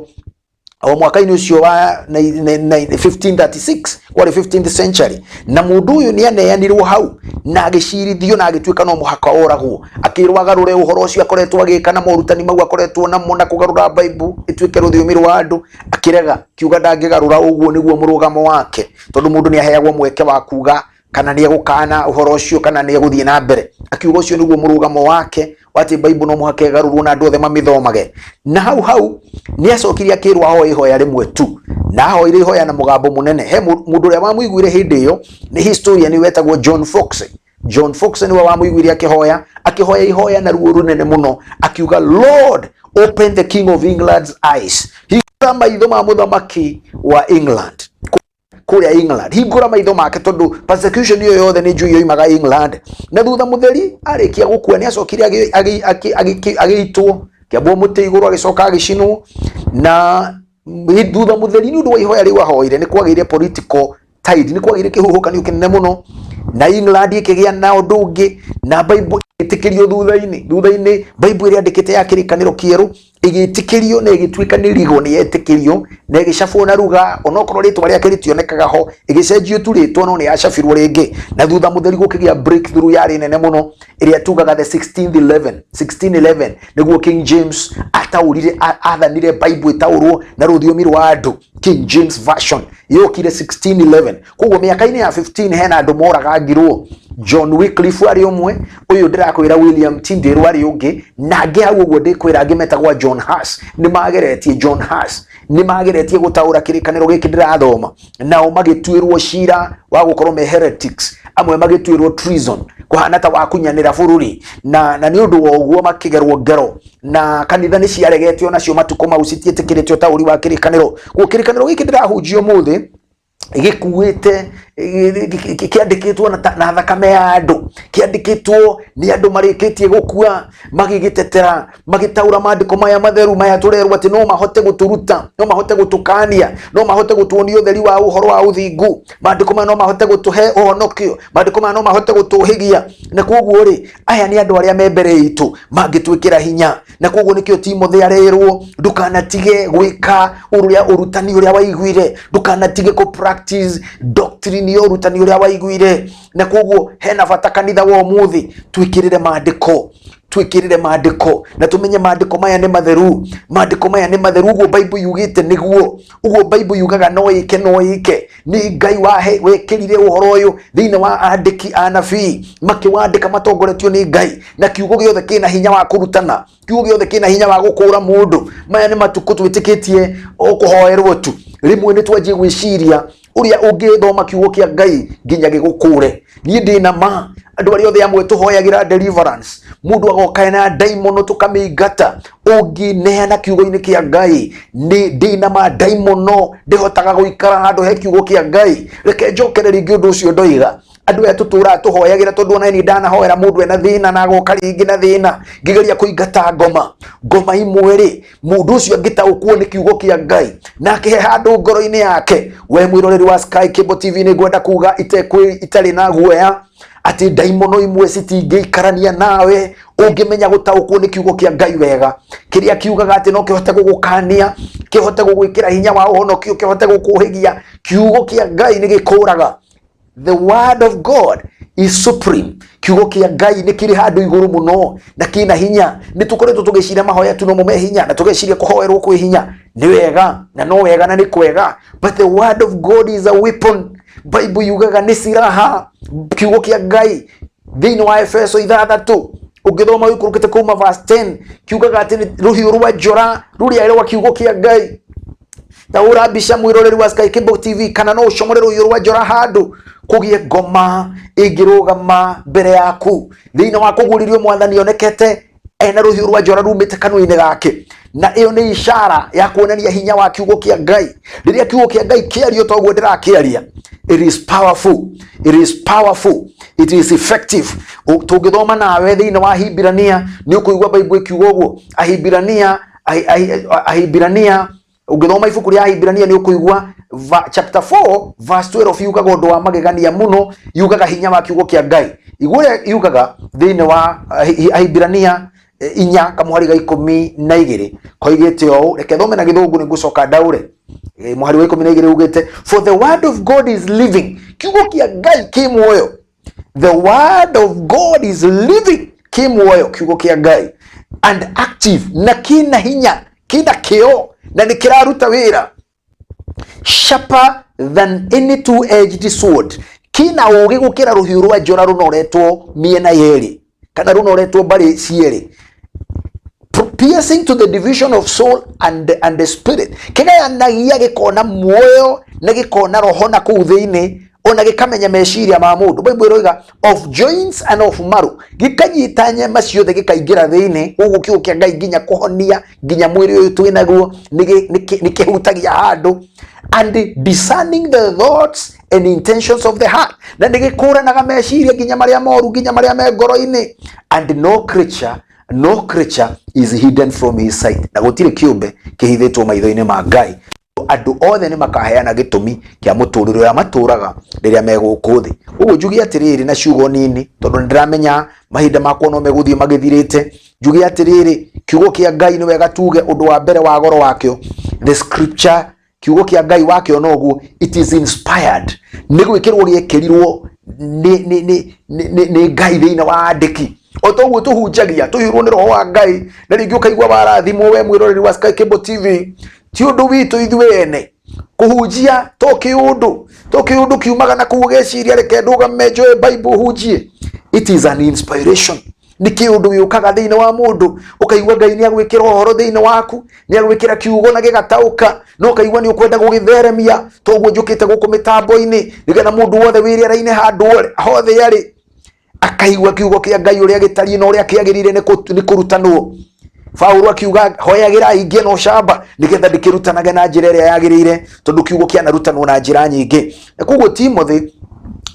o mwaka-inĩ ũcio wa 1536, kwarĩ 15th century. Na mũndũ ũyũ nĩ aneanirwo hau na agĩcirithio na agĩtuĩka no mũhaka oragwo, akĩrwo agarũre ũhoro ũcio akoretwo agĩka na morutani mau akoretwo namo na kũgarũra Bible ĩtuĩke rũthiomi rwa andũ. Akĩrega, kiuga ndangĩgarũra, ũguo nĩguo mũrũgamo wake, tondũ mũndũ nĩ aheagwo mweke wa kuga kana nĩ egũkana ũhoro ũcio kana nĩ egũthiĩ na mbere. Akiuga ũcio nĩguo mũrũgamo wake wa atĩ Bible no mũhaka ĩgarũrwo na andũ othe mamĩthomage. Na hau hau nĩ acokire akĩrwo ahoe ihoya rĩmwe tu, na ahoire ihoya na mũgambo mũnene. He mũndũ ũrĩa wamũiguire hĩndĩ ĩyo nĩ historian wetagwo John Foxe. John Foxe nĩwe wamũiguire akĩhoya, akĩhoya ihoya na ruo rũnene mũno, akiuga Lord, open the King of England's eyes, hingũra maitho ma mũthamaki wa England kũrĩa England, hingũra maitho make, tondũ persecution ĩyo yothe nĩ njũi yoimaga England. Na thutha mũtheri arĩkia gũkua nĩ acokire agĩitwo, kĩambwo mũtĩ igũrũ, agĩcoka agĩcinwo. Na thutha mũtheri nĩ ũndũ wa ihoya rĩu ahoire, nĩ kwagĩire political tide, nĩ kwagĩire kĩhuhũkanio kĩnene mũno, na England ĩkĩgĩa na ũndũ ũngĩ, na Bible ĩgĩtĩkĩrio thutha-inĩ. Thutha-inĩ Bible ĩrĩa yandĩkĩte ya kĩrĩkanĩro kĩerũ ĩgĩtĩkĩrio na ĩgĩtuĩka nĩ rigo, nĩ yetĩkĩrio na ĩgĩcabwo na ruga, onokorwo rĩtwa rĩake rĩtionekaga ho, ĩgĩcenjio tu rĩtwa, no nĩ yacabirwo rĩngĩ. Na thutha mũtheri gũkĩgĩa breakthrough yarĩ nene mũno, ĩrĩa tugaga the 1611, nĩguo King James ataũrire, athanire Bible ĩtaũrwo na rũthiomi rwa andũ, King James Version yokire 1611. Koguo mĩaka-inĩ ya 15 hena andũ moragangirwo. John Wycliffe arĩ ũmwe, ũyũ ndĩrakwĩra William Tyndale arĩ ũngĩ, na angĩ hau ũguo ndĩkwĩra angĩ metagwo John Huss. Nĩ mageretie, John Huss nĩ mageretie gũtaũra kĩrĩkanĩro gĩkĩ ndĩrathoma, nao magĩtuĩrwo cira wa gũkorwo me heretics, amwe magĩtuĩrwo treason, kũhana ta wakunyanĩra bũrũri, na nĩ ũndũ wa ũguo makĩgerwo ngero, na kanitha nĩ ciaregetio nacio matukũ mau, citiĩtĩkĩrĩtio ũtaũri wa kĩrĩkanĩro. Koguo kĩrĩkanĩro gĩkĩ ndĩrahunjia ũmũthĩ gĩkuĩte, kĩandĩkĩtwo na thakame ya andũ, kĩandĩkĩtwo nĩ andũ marĩkĩtie gũkua, magĩgĩtetera, magĩtaũra maandĩko maya matheru maya tũrerwo atĩ no mahote gũtũruta, no mahote gũtũkania, no mahote gũtuonia ũtheri wa ũhoro wa ũthingu. Maandĩko maya no mahote gũtũhe ũhonokio, maandĩko maya no mahote gũtũhĩgia. Na koguo rĩ, aya nĩ andũ arĩa me mbere itũ mangĩtwĩkĩra hinya. Na koguo nĩkĩo Timothy arerwo ndũkanatige gwĩka ũrĩa ũrutani ũrĩa waiguire, ndũkanatige kũ practice doctrine ya ũrutani ũrĩa waiguire. Na koguo hena bata kanitha wa ũmũthĩ twĩkĩrĩre maandĩko, twĩkĩrĩre maandĩko, na tũmenye maandĩko maya nĩ matheru, maandĩko maya nĩ matheru. Ũguo Bible yugĩte nĩguo, ũguo Bible yugaga no ĩke, no ĩke. Nĩ Ngai wahe wekĩrire ũhoro ũyũ thĩinĩ wa andĩki anabii, makĩwandĩka matongoretio nĩ Ngai, na kiugo gĩothe kĩna hinya wa kũrutana, kiugo gĩothe kĩna hinya wa gũkũra mũndũ. Maya nĩ matukũ twĩtĩkĩtie o kũhoerwo tu, rĩmwe nĩ twanjie gwĩciria ũrĩa ũngĩthoma kiugo kĩa Ngai nginya gĩgũkũre. Niĩ ndĩ na ma andũ arĩa othe amwe tũhoyagĩra deliverance, mũndũ agoka ena ndaimono tũkamĩingata, ũngĩneana kiugo-inĩ kĩa Ngai, nĩ ndĩ na ma ndaimono ndĩhotaga gũikara handũ he kiugo kĩa Ngai. Reke njokere rĩngĩ ũndũ ũcio ndoiga, andũ aya tũtũraga tũhoyagĩra, tondũ ona niĩ ndanahoera mũndũ ena thĩna na agoka rĩngĩ na thĩna, ngĩgeria kũingata ngoma, ngoma imwe rĩ, mũndũ ũcio angĩtaũkwo nĩ kiugo kĩa Ngai na akĩhe handũ ngoro-inĩ yake. We mwĩroreri wa Sky Cable TV, nĩ ngwenda kuga itarĩ na guoya atĩ ndaimono imwe citingĩikarania nawe ũngĩmenya gũtaũkwo nĩ kiugo kĩa Ngai wega, kĩrĩa kiugaga atĩ no kĩhote gũgũkania, kĩhote gũgwĩkĩra hinya wa ũhonokio, kĩhote gũkũhĩgia. Kiugo kĩa Ngai nĩ gĩkũraga. The word of God is supreme. Kiugo kia Ngai nĩ kĩrĩ handũ igũrũ mũno na kĩna hinya. Nĩ tũkoretwo tũgĩciria mahoya tu nomo me hinya, na tũgeciria kũhoerwo kwĩ hinya. Nĩ wega na no wega na nĩ kwega, but the word of God is a weapon. Bible yugaga nĩ silaha. Kiugo kia Ngai thĩinĩ wa Efeso 6 ũngĩthoma wĩikũrũkĩte kuma verse 10 kiugaga atĩ nĩ rũhiũ rwa njora rũrĩa rwa kiugo kĩa Ngai. Ta hũra mbica mwĩroreri wa Sky Cable TV, kana no ũcomore rũhiũ rwa njora handũ kũgĩe ngoma ĩngĩrũgama mbere yaku thĩinĩ wa kũguũrĩrio mwathani onekete ena rũhiũ rwa njora rumĩte kanua-inĩ gake. Na ĩyo nĩ ishara ya kuonania hinya wa kiugo kĩa Ngai. Rĩrĩa kiugo kĩa Ngai kĩario toguo ndĩrakĩaria, it is powerful, it is powerful, it is effective. Tũngĩthoma nawe thĩinĩ wa Ahibirania nĩ ũkũigua Bible ĩkiuga ũguo. Ahibirania, Ahibirania, ũngĩthoma ibuku rĩa Ahibirania nĩ ũkũigua chapter 4 verse 12 yugaga ũndũ wa magegania mũno, yugaga hinya wa kiugo kĩa Ngai. Igua ũrĩa yugaga thĩinĩ wa Ahibirania 4 kamũhari ga 12 koigĩte ũũ. Reke thome na Gĩthũngũ nĩngũcoka ndaũre. Mũhari wa 12 ugĩte, for the word of God is living. Kiugo kĩa Ngai kĩ muoyo. The word of God is living, kĩ muoyo kiugo kĩa Ngai, and active, na kĩna hinya, kĩna kĩo, na nĩ kĩraruta wĩra. Sharper than any two-edged sword, kĩna ũũgĩ gũkĩra rũhiũ rwa njora rũnoretwo mĩena yerĩ kana rũnoretwo mbarĩ cierĩ, piercing to the division of soul and the spirit, kĩgayanagia gĩkona muoyo na gĩkona roho na kũu thĩinĩ, ona gĩkamenya meciria ma mũndũ. Bible ĩroiga of joints and of marrow, gĩkanyita nyama ciothe gĩkaingĩra thĩinĩ. Ũguo kiugo kĩa Ngai nginya kũhonia nginya mwĩrĩ ũyũ twĩ naguo nĩ kĩhutagia handũ. And discerning the thoughts and intentions of the heart, na nĩ gĩkũranaga meciria nginya marĩa moru nginya marĩa me ngoro-inĩ. And no creature, no creature is hidden from his sight, na gũtirĩ kĩũmbe kĩhithĩtwo maitho-inĩ ma Ngai. Andũ othe nĩ makaheana gĩtũmi kĩa mũtũrĩre ũrĩa matũraga rĩrĩa me gũkũ thĩ. Ũguo njuge atĩrĩrĩ na ciugo nini, tondũ nĩ ndĩramenya mahinda makwa no megũthiĩ magĩthirĩte. Njuge atĩrĩrĩ, kiugo kĩa Ngai nĩ wega tuge ũndũ wa mbere wa goro wakĩo, the scripture, kiugo kĩa Ngai wakĩona ũguo, it is inspired, nĩ gwĩkĩrwo gĩekĩrirwo nĩ Ngai thĩinĩ wa andĩki. O toguo tũhunjagia tũihũrwo nĩ roho wa Ngai, na rĩngĩ ũkaigua warathimwo we mwĩroreri wa Sky Cable TV. Ti ũndũ witũ ithuĩ ene kũhunjia, to kĩũndũ, to kĩũndũ kiumaga na kũu ũgeciria reke ndũgame njoe Bible hunjie. It is an inspiration, nĩ kĩũndũ gĩũkaga thĩinĩ wa mũndũ, ũkaigua Ngai nĩ agwĩkĩra ũhoro thĩinĩ waku, nĩ agwĩkĩra kiugo na gĩgataũka, na ũkaigua nĩ ũkwenda gũgĩtheremia. Toguo njũkĩte gũkũ mĩtambo-inĩ nĩgetha mũndũ wothe wĩ rĩera-inĩ handũ hothe arĩ akaigua kiugo kĩa Ngai ũrĩa gĩtariĩ na ũrĩa kĩagĩrĩire nĩ kũrutanwo. Paulo akiuga hoyagĩrai ingĩ na ũcamba nĩgetha ndĩkĩrutanage na njĩra ĩrĩa yagĩrĩire, tondũ kiugo kĩanarutanwo na njĩra nyingĩ. Na koguo Timothy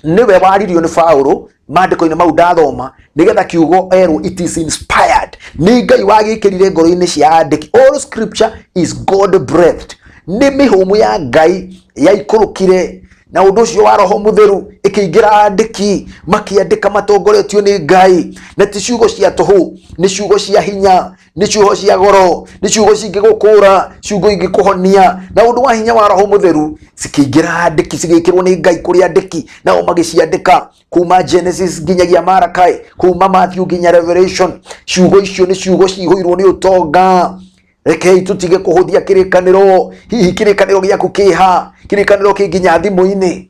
nĩwe waririo nĩ Paulo maandĩko-inĩ mau ndathoma, nĩgetha kiugo erwo it is inspired, nĩ Ngai wagĩkĩrire ngoro-inĩ cia andĩki. All scripture is God breathed, nĩ mĩhũmũ ya Ngai yaikũrũkire na ũndũ ũcio wa roho mũtheru ĩkĩingĩra andĩki makĩandĩka matongoretio nĩ Ngai. Na ti ciugo cia tũhũ, nĩ ciugo cia hinya, nĩ ciugo cia goro, nĩ ciugo cingĩgũkũra, ciugo ingĩkũhonia. Na ũndũ wa hinya wa roho mũtheru cikĩingĩra andĩki, cigĩkĩrwo nĩ Ngai kũrĩ andĩki, nao magĩciandĩka kuma Genesis nginyagia Malachi, kuma Matthew nginya Revelation. Ciugo icio nĩ ciugo cihũirwo nĩ ũtonga. Rekei tũtige kũhũthia kĩrĩkanĩro. Hihi kĩrĩkanĩro gĩaku kĩha? Kĩrĩkanĩro kĩ nginya thimũ-inĩ.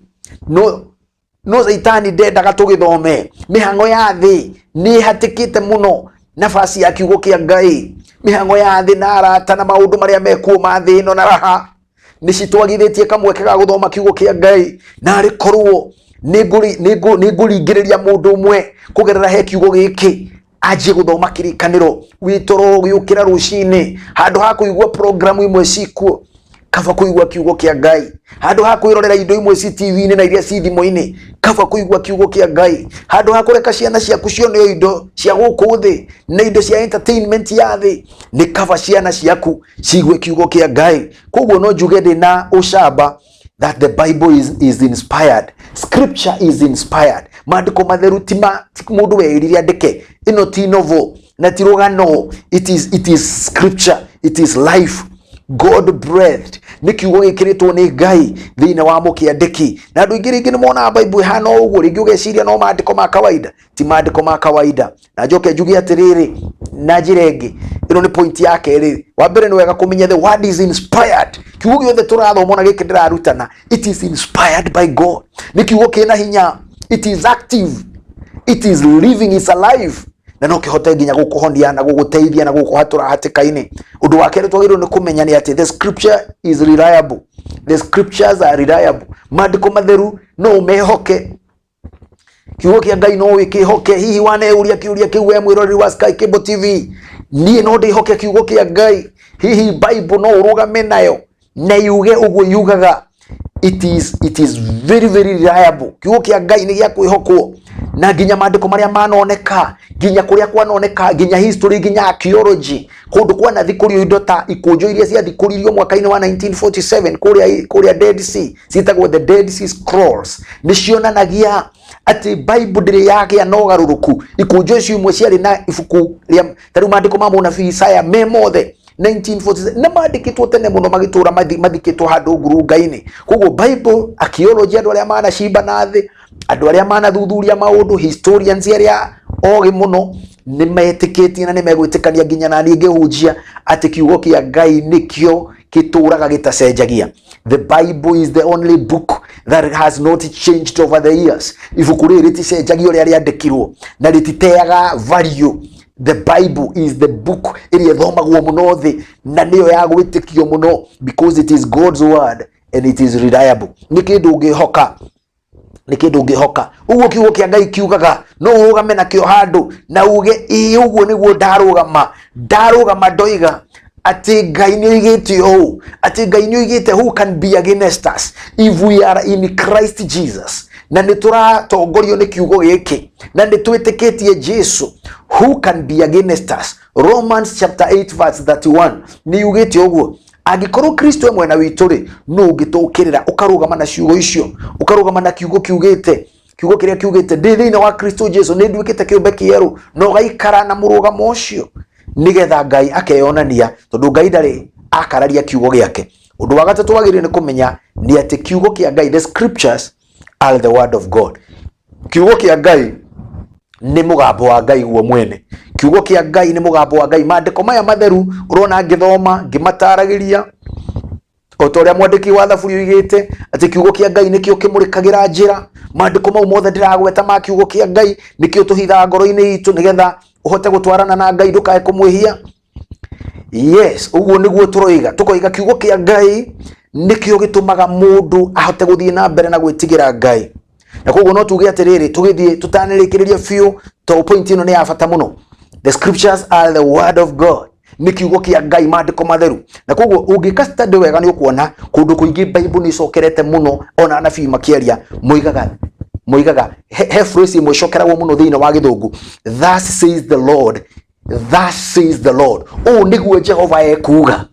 No Caitani ndendaga tũgĩthome. Mĩhang'o ya thĩ nĩ ĩhatĩkĩte mũno nafasi ya kiugo kĩa Ngai. Mĩhang'o ya thĩ na arata na maũndũ marĩa mekuo ma thĩ ĩno na raha nĩ citwagithĩtie kamweke ga gũthoma kiugo kĩa Ngai. Na arĩ korwo nĩ ngũringĩrĩria mũndũ ũmwe kũgerera he kiugo gĩkĩ anjie gũthoma kĩrĩkanĩro, wĩtoro ũgĩũkĩra rũcinĩ, handũ ha kũigua programu imwe cikuo, kaba kũigua kiugo kĩa Ngai. Handũ ha kwĩrorera indo imwe ci TV-inĩ na iria ci thimũ-inĩ, kaba kũigua kiugo kĩa Ngai. Handũ ha kũreka ciana ciaku cione o indo cia gũkũ thĩ na indo cia entertainment ya thĩ, nĩ kaba ciana ciaku ciigue kiugo kĩa Ngai. Koguo no njuge ndĩ na ũcamba that the Bible is inspired. Scripture is inspired. Maandĩko matheru ti mũndũ werire andĩke. Ĩno ti novel na ti rũgano. It is scripture. It is life. God breathed nĩ kiugo gĩkĩrĩtwo nĩ Ngai thĩinĩ wa mũkĩandĩki. Na andũ aingĩ rĩngĩ nĩ monaga Bible ĩhana o ũguo, rĩngĩ ũgeciria no maandĩko ma kawaida. Ti maandĩko ma kawaida. Na njoke njuge atĩrĩrĩ na njĩra ĩngĩ, ĩno nĩ point ya kerĩ. Wa mbere nĩ wega kũmenya the word is inspired. Kiugo gĩothe tũrathoma na gĩkĩ ndĩrarutana, it is inspired by God. Nĩ kiugo kĩna hinya, it is active, it is living, it's alive, na no kĩhote nginya gũkũhonia na gũgũteithia na gũkũhatũra hatĩka-inĩ. Ũndũ wa kerĩ twagĩrĩirwo nĩ kũmenya nĩ atĩ the scripture is reliable. The scriptures are reliable. Maandĩko matheru no ũmehoke. Kiugo kĩa Ngai no wĩkĩhoke. Hihi waneuria kĩũria kĩu we mwĩroreri wa Sky Cable TV, niĩ no ndĩhoke kiugo kĩa Ngai? Hihi Bible no ũrũgame nayo na yuge ũguo yugaga? It is very very reliable. Kiugo kĩa Ngai nĩ gĩa kwĩhokwo, na nginya maandĩko marĩa manoneka, nginya kũrĩa kwanoneka, nginya history, nginya archaeology, kũndũ kwanathikũrio indo ta ikũnjo iria ciathikũririo mwaka-inĩ wa 1947 kũrĩa Dead Sea, ciĩtagwo the Dead Sea Scrolls, nĩ cionanagia atĩ Bible ndĩrĩ yagĩa na ũgarũrũku. Ikũnjo icio imwe ciarĩ na ibuku rĩa ta rĩu maandĩko ma mũnabii Isaya me mothe 1947, na mandĩkĩtwo tene mũno, magĩtũra mathikĩtwo handũ ngurunga-inĩ. Koguo Bible, archaeology, andũ arĩa manacimba na thĩ, andũ arĩa manathuthuria maũndũ, historians arĩa ogĩ mũno, nĩ metĩkĩtie na nĩ megwĩtĩkania nginya na niĩ ngĩhunjia atĩ kiugo kĩa Ngai nĩkĩo gĩtũraga gĩtacenjagia. The Bible is the only book that has not changed over the years. Ibuku rĩrĩ rĩticenjagia ũrĩa rĩandĩkirwo na rĩtiteaga value. The Bible is the book ĩrĩa ĩthomagwo mũno thĩ na nĩyo ya gwĩtĩkio mũno, because it is God's word and it is reliable. Nĩ kĩndũ ũngĩhoka, nĩ kĩndũ ũngĩhoka. Ũguo kiugo kĩa Ngai kiugaga no ũrũgame nakĩo handũ na uge, "Ĩĩ, ũguo nĩguo ndarũgama, ndarũgama ndoiga atĩ Ngai nĩ oigĩte ũũ, atĩ Ngai nĩ oigĩte, who can be against us if we are in Christ Jesus?" Na nĩ tũratongorio nĩ kiugo gĩkĩ na nĩ twĩtĩkĩtie Jesu, who can be against us? Romans chapter 8 verse 31 nĩ yugĩte ũguo, angĩkorwo Kristo e mwena witũ rĩ, nũ ũngĩtũkĩrĩra? Ũkarũgama na ciugo icio, ũkarũgama na kiugo kiugĩte, kiugo kĩrĩa kiugĩte, "Ndĩ thĩinĩ wa Kristo Jesu, nĩ nduĩkĩte kĩũmbe kĩerũ," na ũgaikara na mũrũgamo ũcio nĩgetha Ngai akeyonania, tondũ Ngai ndarĩ akararia kiugo gĩake. Ũndũ wa gatatũ wagĩrĩire nĩ kũmenya nĩ atĩ kiugo kĩa Ngai, the scriptures are the word of God. Kiugo kĩa Ngai nĩ mũgambo wa Ngai guo mwene. Kiugo kĩa Ngai nĩ mũgambo wa Ngai. Maandĩko maya matheru ũrona ngĩthoma ngĩmataragĩria, o ta ũrĩa mwandĩki wa Thaburi oigĩte atĩ kiugo kĩa Ngai nĩkĩo kĩmũrĩkagĩra njĩra. Maandĩko mau mothe ndĩragweta ma kiugo kĩa Ngai nĩkĩo tũhithaga ngoro-inĩ itũ nĩgetha ũhote gũtwarana na Ngai, ndũkae kũmwĩhia. Yes, ũguo nĩguo tũroiga, tũkoiga kiugo kĩa Ngai nĩkĩo gĩtũmaga mũndũ ahote gũthiĩ na mbere na gwĩtigĩra Ngai. Na koguo no tuge atĩrĩrĩ, tũgĩthiĩ tũtanĩrĩkĩrĩria biũ, tondũ point ĩno nĩ ya bata mũno, the scriptures are the word of God, nĩ kiugo kĩa Ngai, maandĩko matheru. Na koguo ũngĩka study wega, nĩ ũkuona kũndũ kũingĩ Bible nĩ icokerete mũno, ona anabii makĩaria moigaga he phrase ĩmwe ĩcokeragwo mũno thĩinĩ wa Gĩthũngũ, "Thus says the Lord, thus says the Lord," ũũ nĩguo Jehova ekuuga,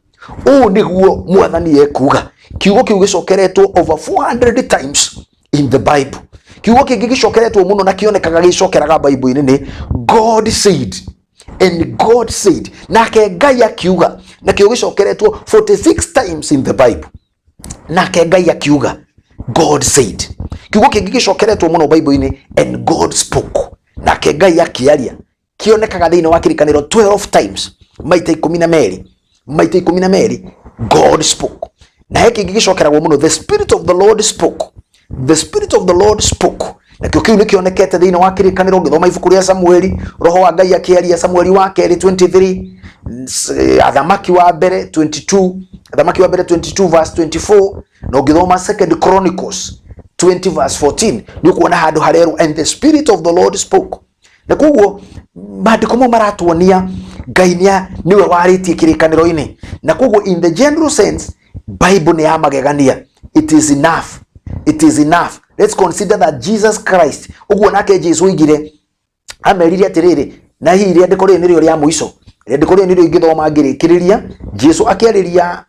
ũũ nĩguo Mwathani ekuuga. Kiugo kĩu gĩcokeretwo over 400 times in the Bible. Kiugo kĩngĩ gĩcokeretwo mũno na kĩonekaga gĩcokeraga Bible-inĩ nĩ "God said", "and God said", nake Ngai akiuga. Nakĩo gĩcokeretwo 46 times in the Bible. Nake Ngai akiuga, "God said". Kiugo kĩngĩ gĩcokeretwo mũno Bible-inĩ, "And God spoke", nake Ngai akĩaria, kĩonekaga thĩinĩ wa Kĩrĩkanĩro 12 times, maita 12, maita 12, "God spoke". Na he kĩngĩ gĩcokeragwo mũno, "The spirit of the Lord spoke", "The spirit of the Lord spoke". Nakĩo kĩu nĩ kĩonekete thĩinĩ wa Kĩrĩkanĩro. Ngĩthoma ibuku rĩa Samueli, roho wa Ngai akĩaria, Samueli wa kerĩ 23, Athamaki wa mbere 22, Athamaki wa mbere 22 verse 24, na ũngĩthoma Second Chronicles 20 verse 14, nĩ ũkuona handũ harerwo, "And the spirit of the Lord spoke." Na koguo maandĩko mau maratuonia Ngai nĩwe warĩtie Kĩrĩkanĩro-inĩ. Na koguo in the general sense, Bible nĩ ya magegania. It is enough, it is enough. Let's consider that Jesus Christ, ũguo nake Jesu oigire, amerire atĩrĩrĩ, na hihi rĩandĩko rĩrĩ nĩrĩo rĩa mũico, rĩandĩko rĩrĩ nĩrĩo ingĩthoma ngĩrĩkĩrĩria. Jesu akĩarĩria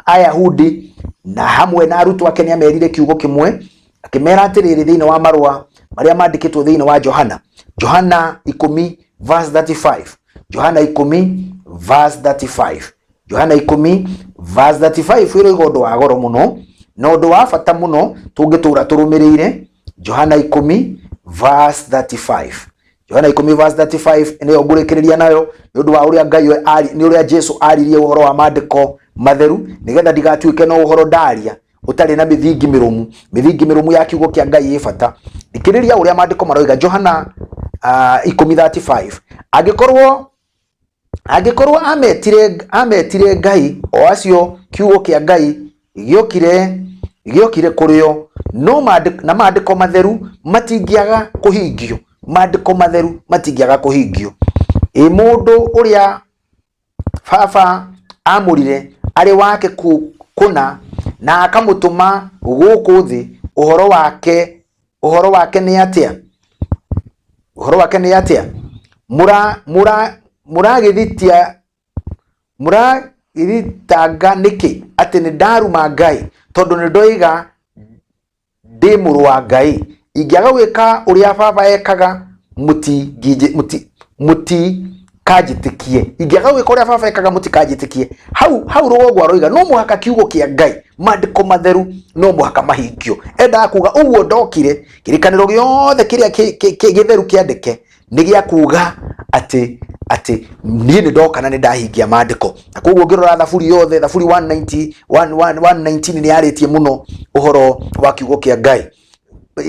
Ayahudi na hamwe na arutwo ake, nĩ amerire kiugo kĩmwe, akĩmera atĩrĩrĩ thĩinĩ wa marũa marĩa mandĩkĩtwo thĩinĩ wa Johana, Johana 10 verse 35, Johana 10 verse 35. Johana 10 verse 35 ĩroiga ũndũ wa goro mũno na ũndũ wa bata mũno tũngĩtũra tũrũmĩrĩire. Johana 10 verse 35, Johana 10 verse 35 nĩyo ngũrĩkĩrĩria nayo nĩ ũndũ wa ũrĩa Ngai nĩ ũrĩa Jesu aririe ũhoro wa maandĩko matheru, nĩgetha ndigatuĩke no ũhoro ndaria ũtarĩ na mĩthingi mĩrũmu. Mĩthingi mĩrũmu ya kiugo kĩa Ngai ĩ bata. Thikĩrĩria ũrĩa maandĩko maroiga. Johana 10:35, angĩkorwo ametire Ngai o acio kiugo kĩa Ngai gĩokire kũrĩ o, no na maandĩko matheru matingĩaga kũhingio. Maandĩko matheru matingĩaga kũhingio. Ĩ mũndũ ũrĩa baba amũrire arĩ wake kũna na akamũtũma gũkũ thĩ, ũhoro wake nĩ atĩa? Ũhoro wake nĩ atĩa? Mũragĩthitia mũragĩthitanga nĩkĩ atĩ nĩ ndaruma Ngai, tondũ nĩ ndoiga ndĩ mũrũ wa Ngai? Ingĩaga gwĩka ũrĩa baba ekaga, mũtikanjĩtĩkie. Ingĩaga gwĩka ũrĩa baba ekaga, mũtikanjĩtĩkie. Hau rũgongo aroiga no mũhaka kiugo kĩa Ngai, maandĩko matheru no mũhaka mahingio. Endaga kuga ũguo ndokire kĩrĩkanĩro gĩothe kĩrĩa gĩtheru kĩandĩke nĩ gĩa kuga atĩ niĩ nĩ ndoka na nĩ ndahingia maandĩko. Na koguo ũngĩrora thaburi yothe, thaburi 190, 119 nĩ yarĩtie mũno ũhoro wa kiugo kĩa Ngai.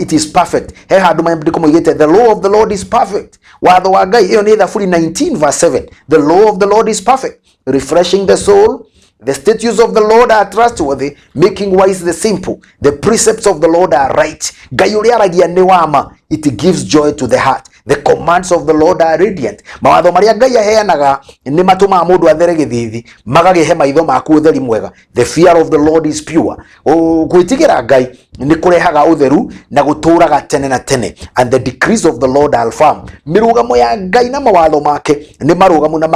It is perfect. He handũ maandĩko moigĩte the law of the Lord is perfect. Watho wa Ngai, ĩyo nĩ thaburi 19 verse 7. The law of the Lord is perfect, refreshing the soul. The statutes of the Lord are trustworthy, making wise the simple. The precepts of the Lord are right. Ngai ũrĩa aragia nĩ wama. It gives joy to the heart. The commands of the Lord are radiant. Mawatho marĩa Ngai aheanaga nĩ matũmaga mũndũ athere gĩthithi, magagĩhe maitho maku ũtheri mwega. The fear of the Lord is pure. Gwĩtigĩra Ngai nĩ kũrehaga ũtheru na gũtũũraga tene na tene. And the decrees of the Lord are firm. Mĩrũgamo ya Ngai na mawatho make nĩ marũgamu na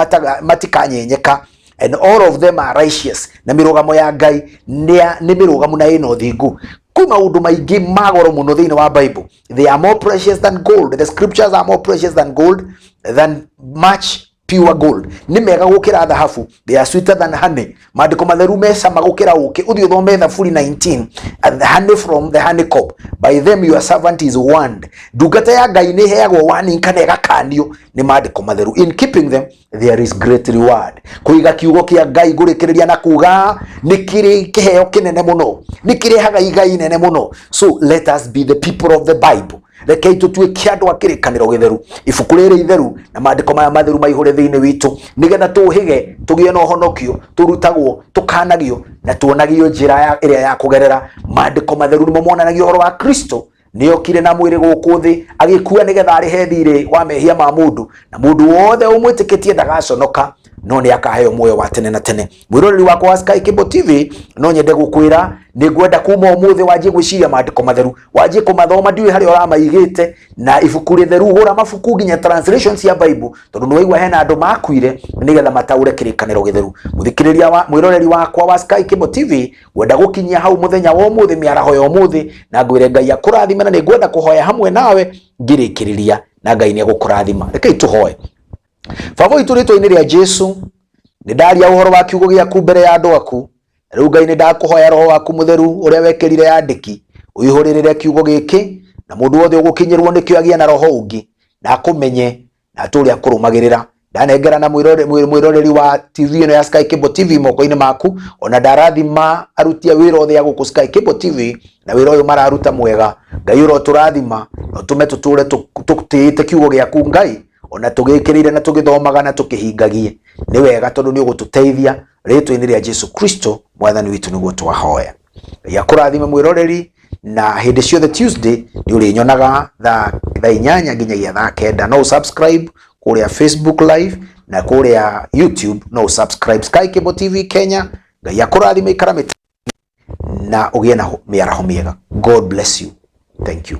matikanyenyeka. And all of them are righteous. Na mĩrũgamo ya Ngai nĩ mĩrũgamu na ĩna ũthingu. Kwĩ maũndũ maingĩ ma goro mũno thĩinĩ wa Bible. They are more precious than gold. The scriptures are more precious than gold, than much pure gold. Nĩ mega gũkĩra thahabu. They are sweeter than honey. Maandĩko matheru me cama gũkĩra ũkĩ. Ũthiĩ ũthome thaburi 19. And the honey from the honeycomb. By them your servant is warned. Ndungata ya Ngai nĩ ĩheagwo warning kana ĩgakanio nĩ maandĩko matheru. In keeping them there is great reward. Kũiga kiugo kĩa Ngai ngũrĩkĩrĩria na kuga nĩ kĩrĩ kĩheo kĩnene mũno, nĩ kĩrehaga igai inene mũno. So let us be the people of the Bible. Rekei tũtuĩke andũ a kĩrĩkanĩro gĩtheru, ibuku rĩrĩ itheru na maandĩko maya matheru maihũre thĩinĩ witũ, nĩgetha tũhĩge tũgĩe na ũhonokio, tũrutagwo, tũkanagio na tuonagio njĩra ĩrĩa ya kũgerera. Maandĩko matheru nĩmo monanagia ũhoro wa Kristo. Nĩokire na mwĩrĩ gũkũ thĩ, agĩkua nĩgetha arĩhe thirĩ wa mehia ma mũndũ, na mũndũ wothe ũmwĩtĩkĩtie ndagaconoka, no nĩ akaheo muoyo wa tene na tene. Mwĩroreri wakwa wa Sky Cable TV, no nyende gũkwĩra nĩ ngwenda kuma ũmũthĩ wanjie gwĩciria maandĩko matheru, wanjie kũmathoma, ndiũĩ harĩa ũramaigĩte, na ibuku rĩtheru, gũra mabuku nginya translations cia Bible, tondũ nĩ waigua hena andũ makuire nĩgetha mataũre kĩrĩkanĩro gĩtheru. Mũthikĩrĩria wa mwĩroreri wakwa wa Sky Cable TV, ngwenda gũkinyia hau mũthenya wa ũmũthĩ, mĩaraho ya ũmũthĩ, na ngwĩre Ngai akũrathime, na nĩ ngwenda kũhoya hamwe nawe ngĩrĩkĩrĩria, na Ngai nĩ egũkũrathima. Rekei tũhoe. Baba witũ, rĩtwa-inĩ rĩa Jesu, nĩ ndaria ũhoro wa kiugo gĩaku mbere ya andũ aku. Rĩu Ngai nĩ ndakũhoya roho waku mũtheru ũrĩa wekĩrire andĩki ũihũrĩrĩre kiugo gĩkĩ, na mũndũ wothe ũgũkinyĩrwo nĩkĩo agĩe na roho ũngĩ, na akũmenye na atũre akũrũmagĩrĩra. Ndanengera na mwĩroreri wa TV ĩno ya Sky Cable TV moko-inĩ maku, ona ndarathima aruti a wĩra othe a gũkũ Sky Cable TV na wĩra ũyũ mararuta mwega. Ngai ũrotũrathima na ũtũme tũtũre tũtĩĩte kiugo gĩaku Ngai, ona tũgĩkĩrĩire na tũgĩthomaga na tũkĩhingagie. Nĩ wega tondũ nĩ ũgũtũteithia, rĩtwa-inĩ rĩa Jesu Kristo mwathani witũ nĩguo twahoya. Ngai akũrathime mwĩroreri, na hĩndĩ ciothe Tuesday nĩ ũrĩnyonaga thaa 8 nginyagia thaa 9. No subscribe kũrĩa Facebook Live na kũrĩa YouTube, no subscribe Sky Cable TV Kenya. Ngai akũrathime, ikara na ũgĩe na mĩaraho mĩega. God bless you. Thank you.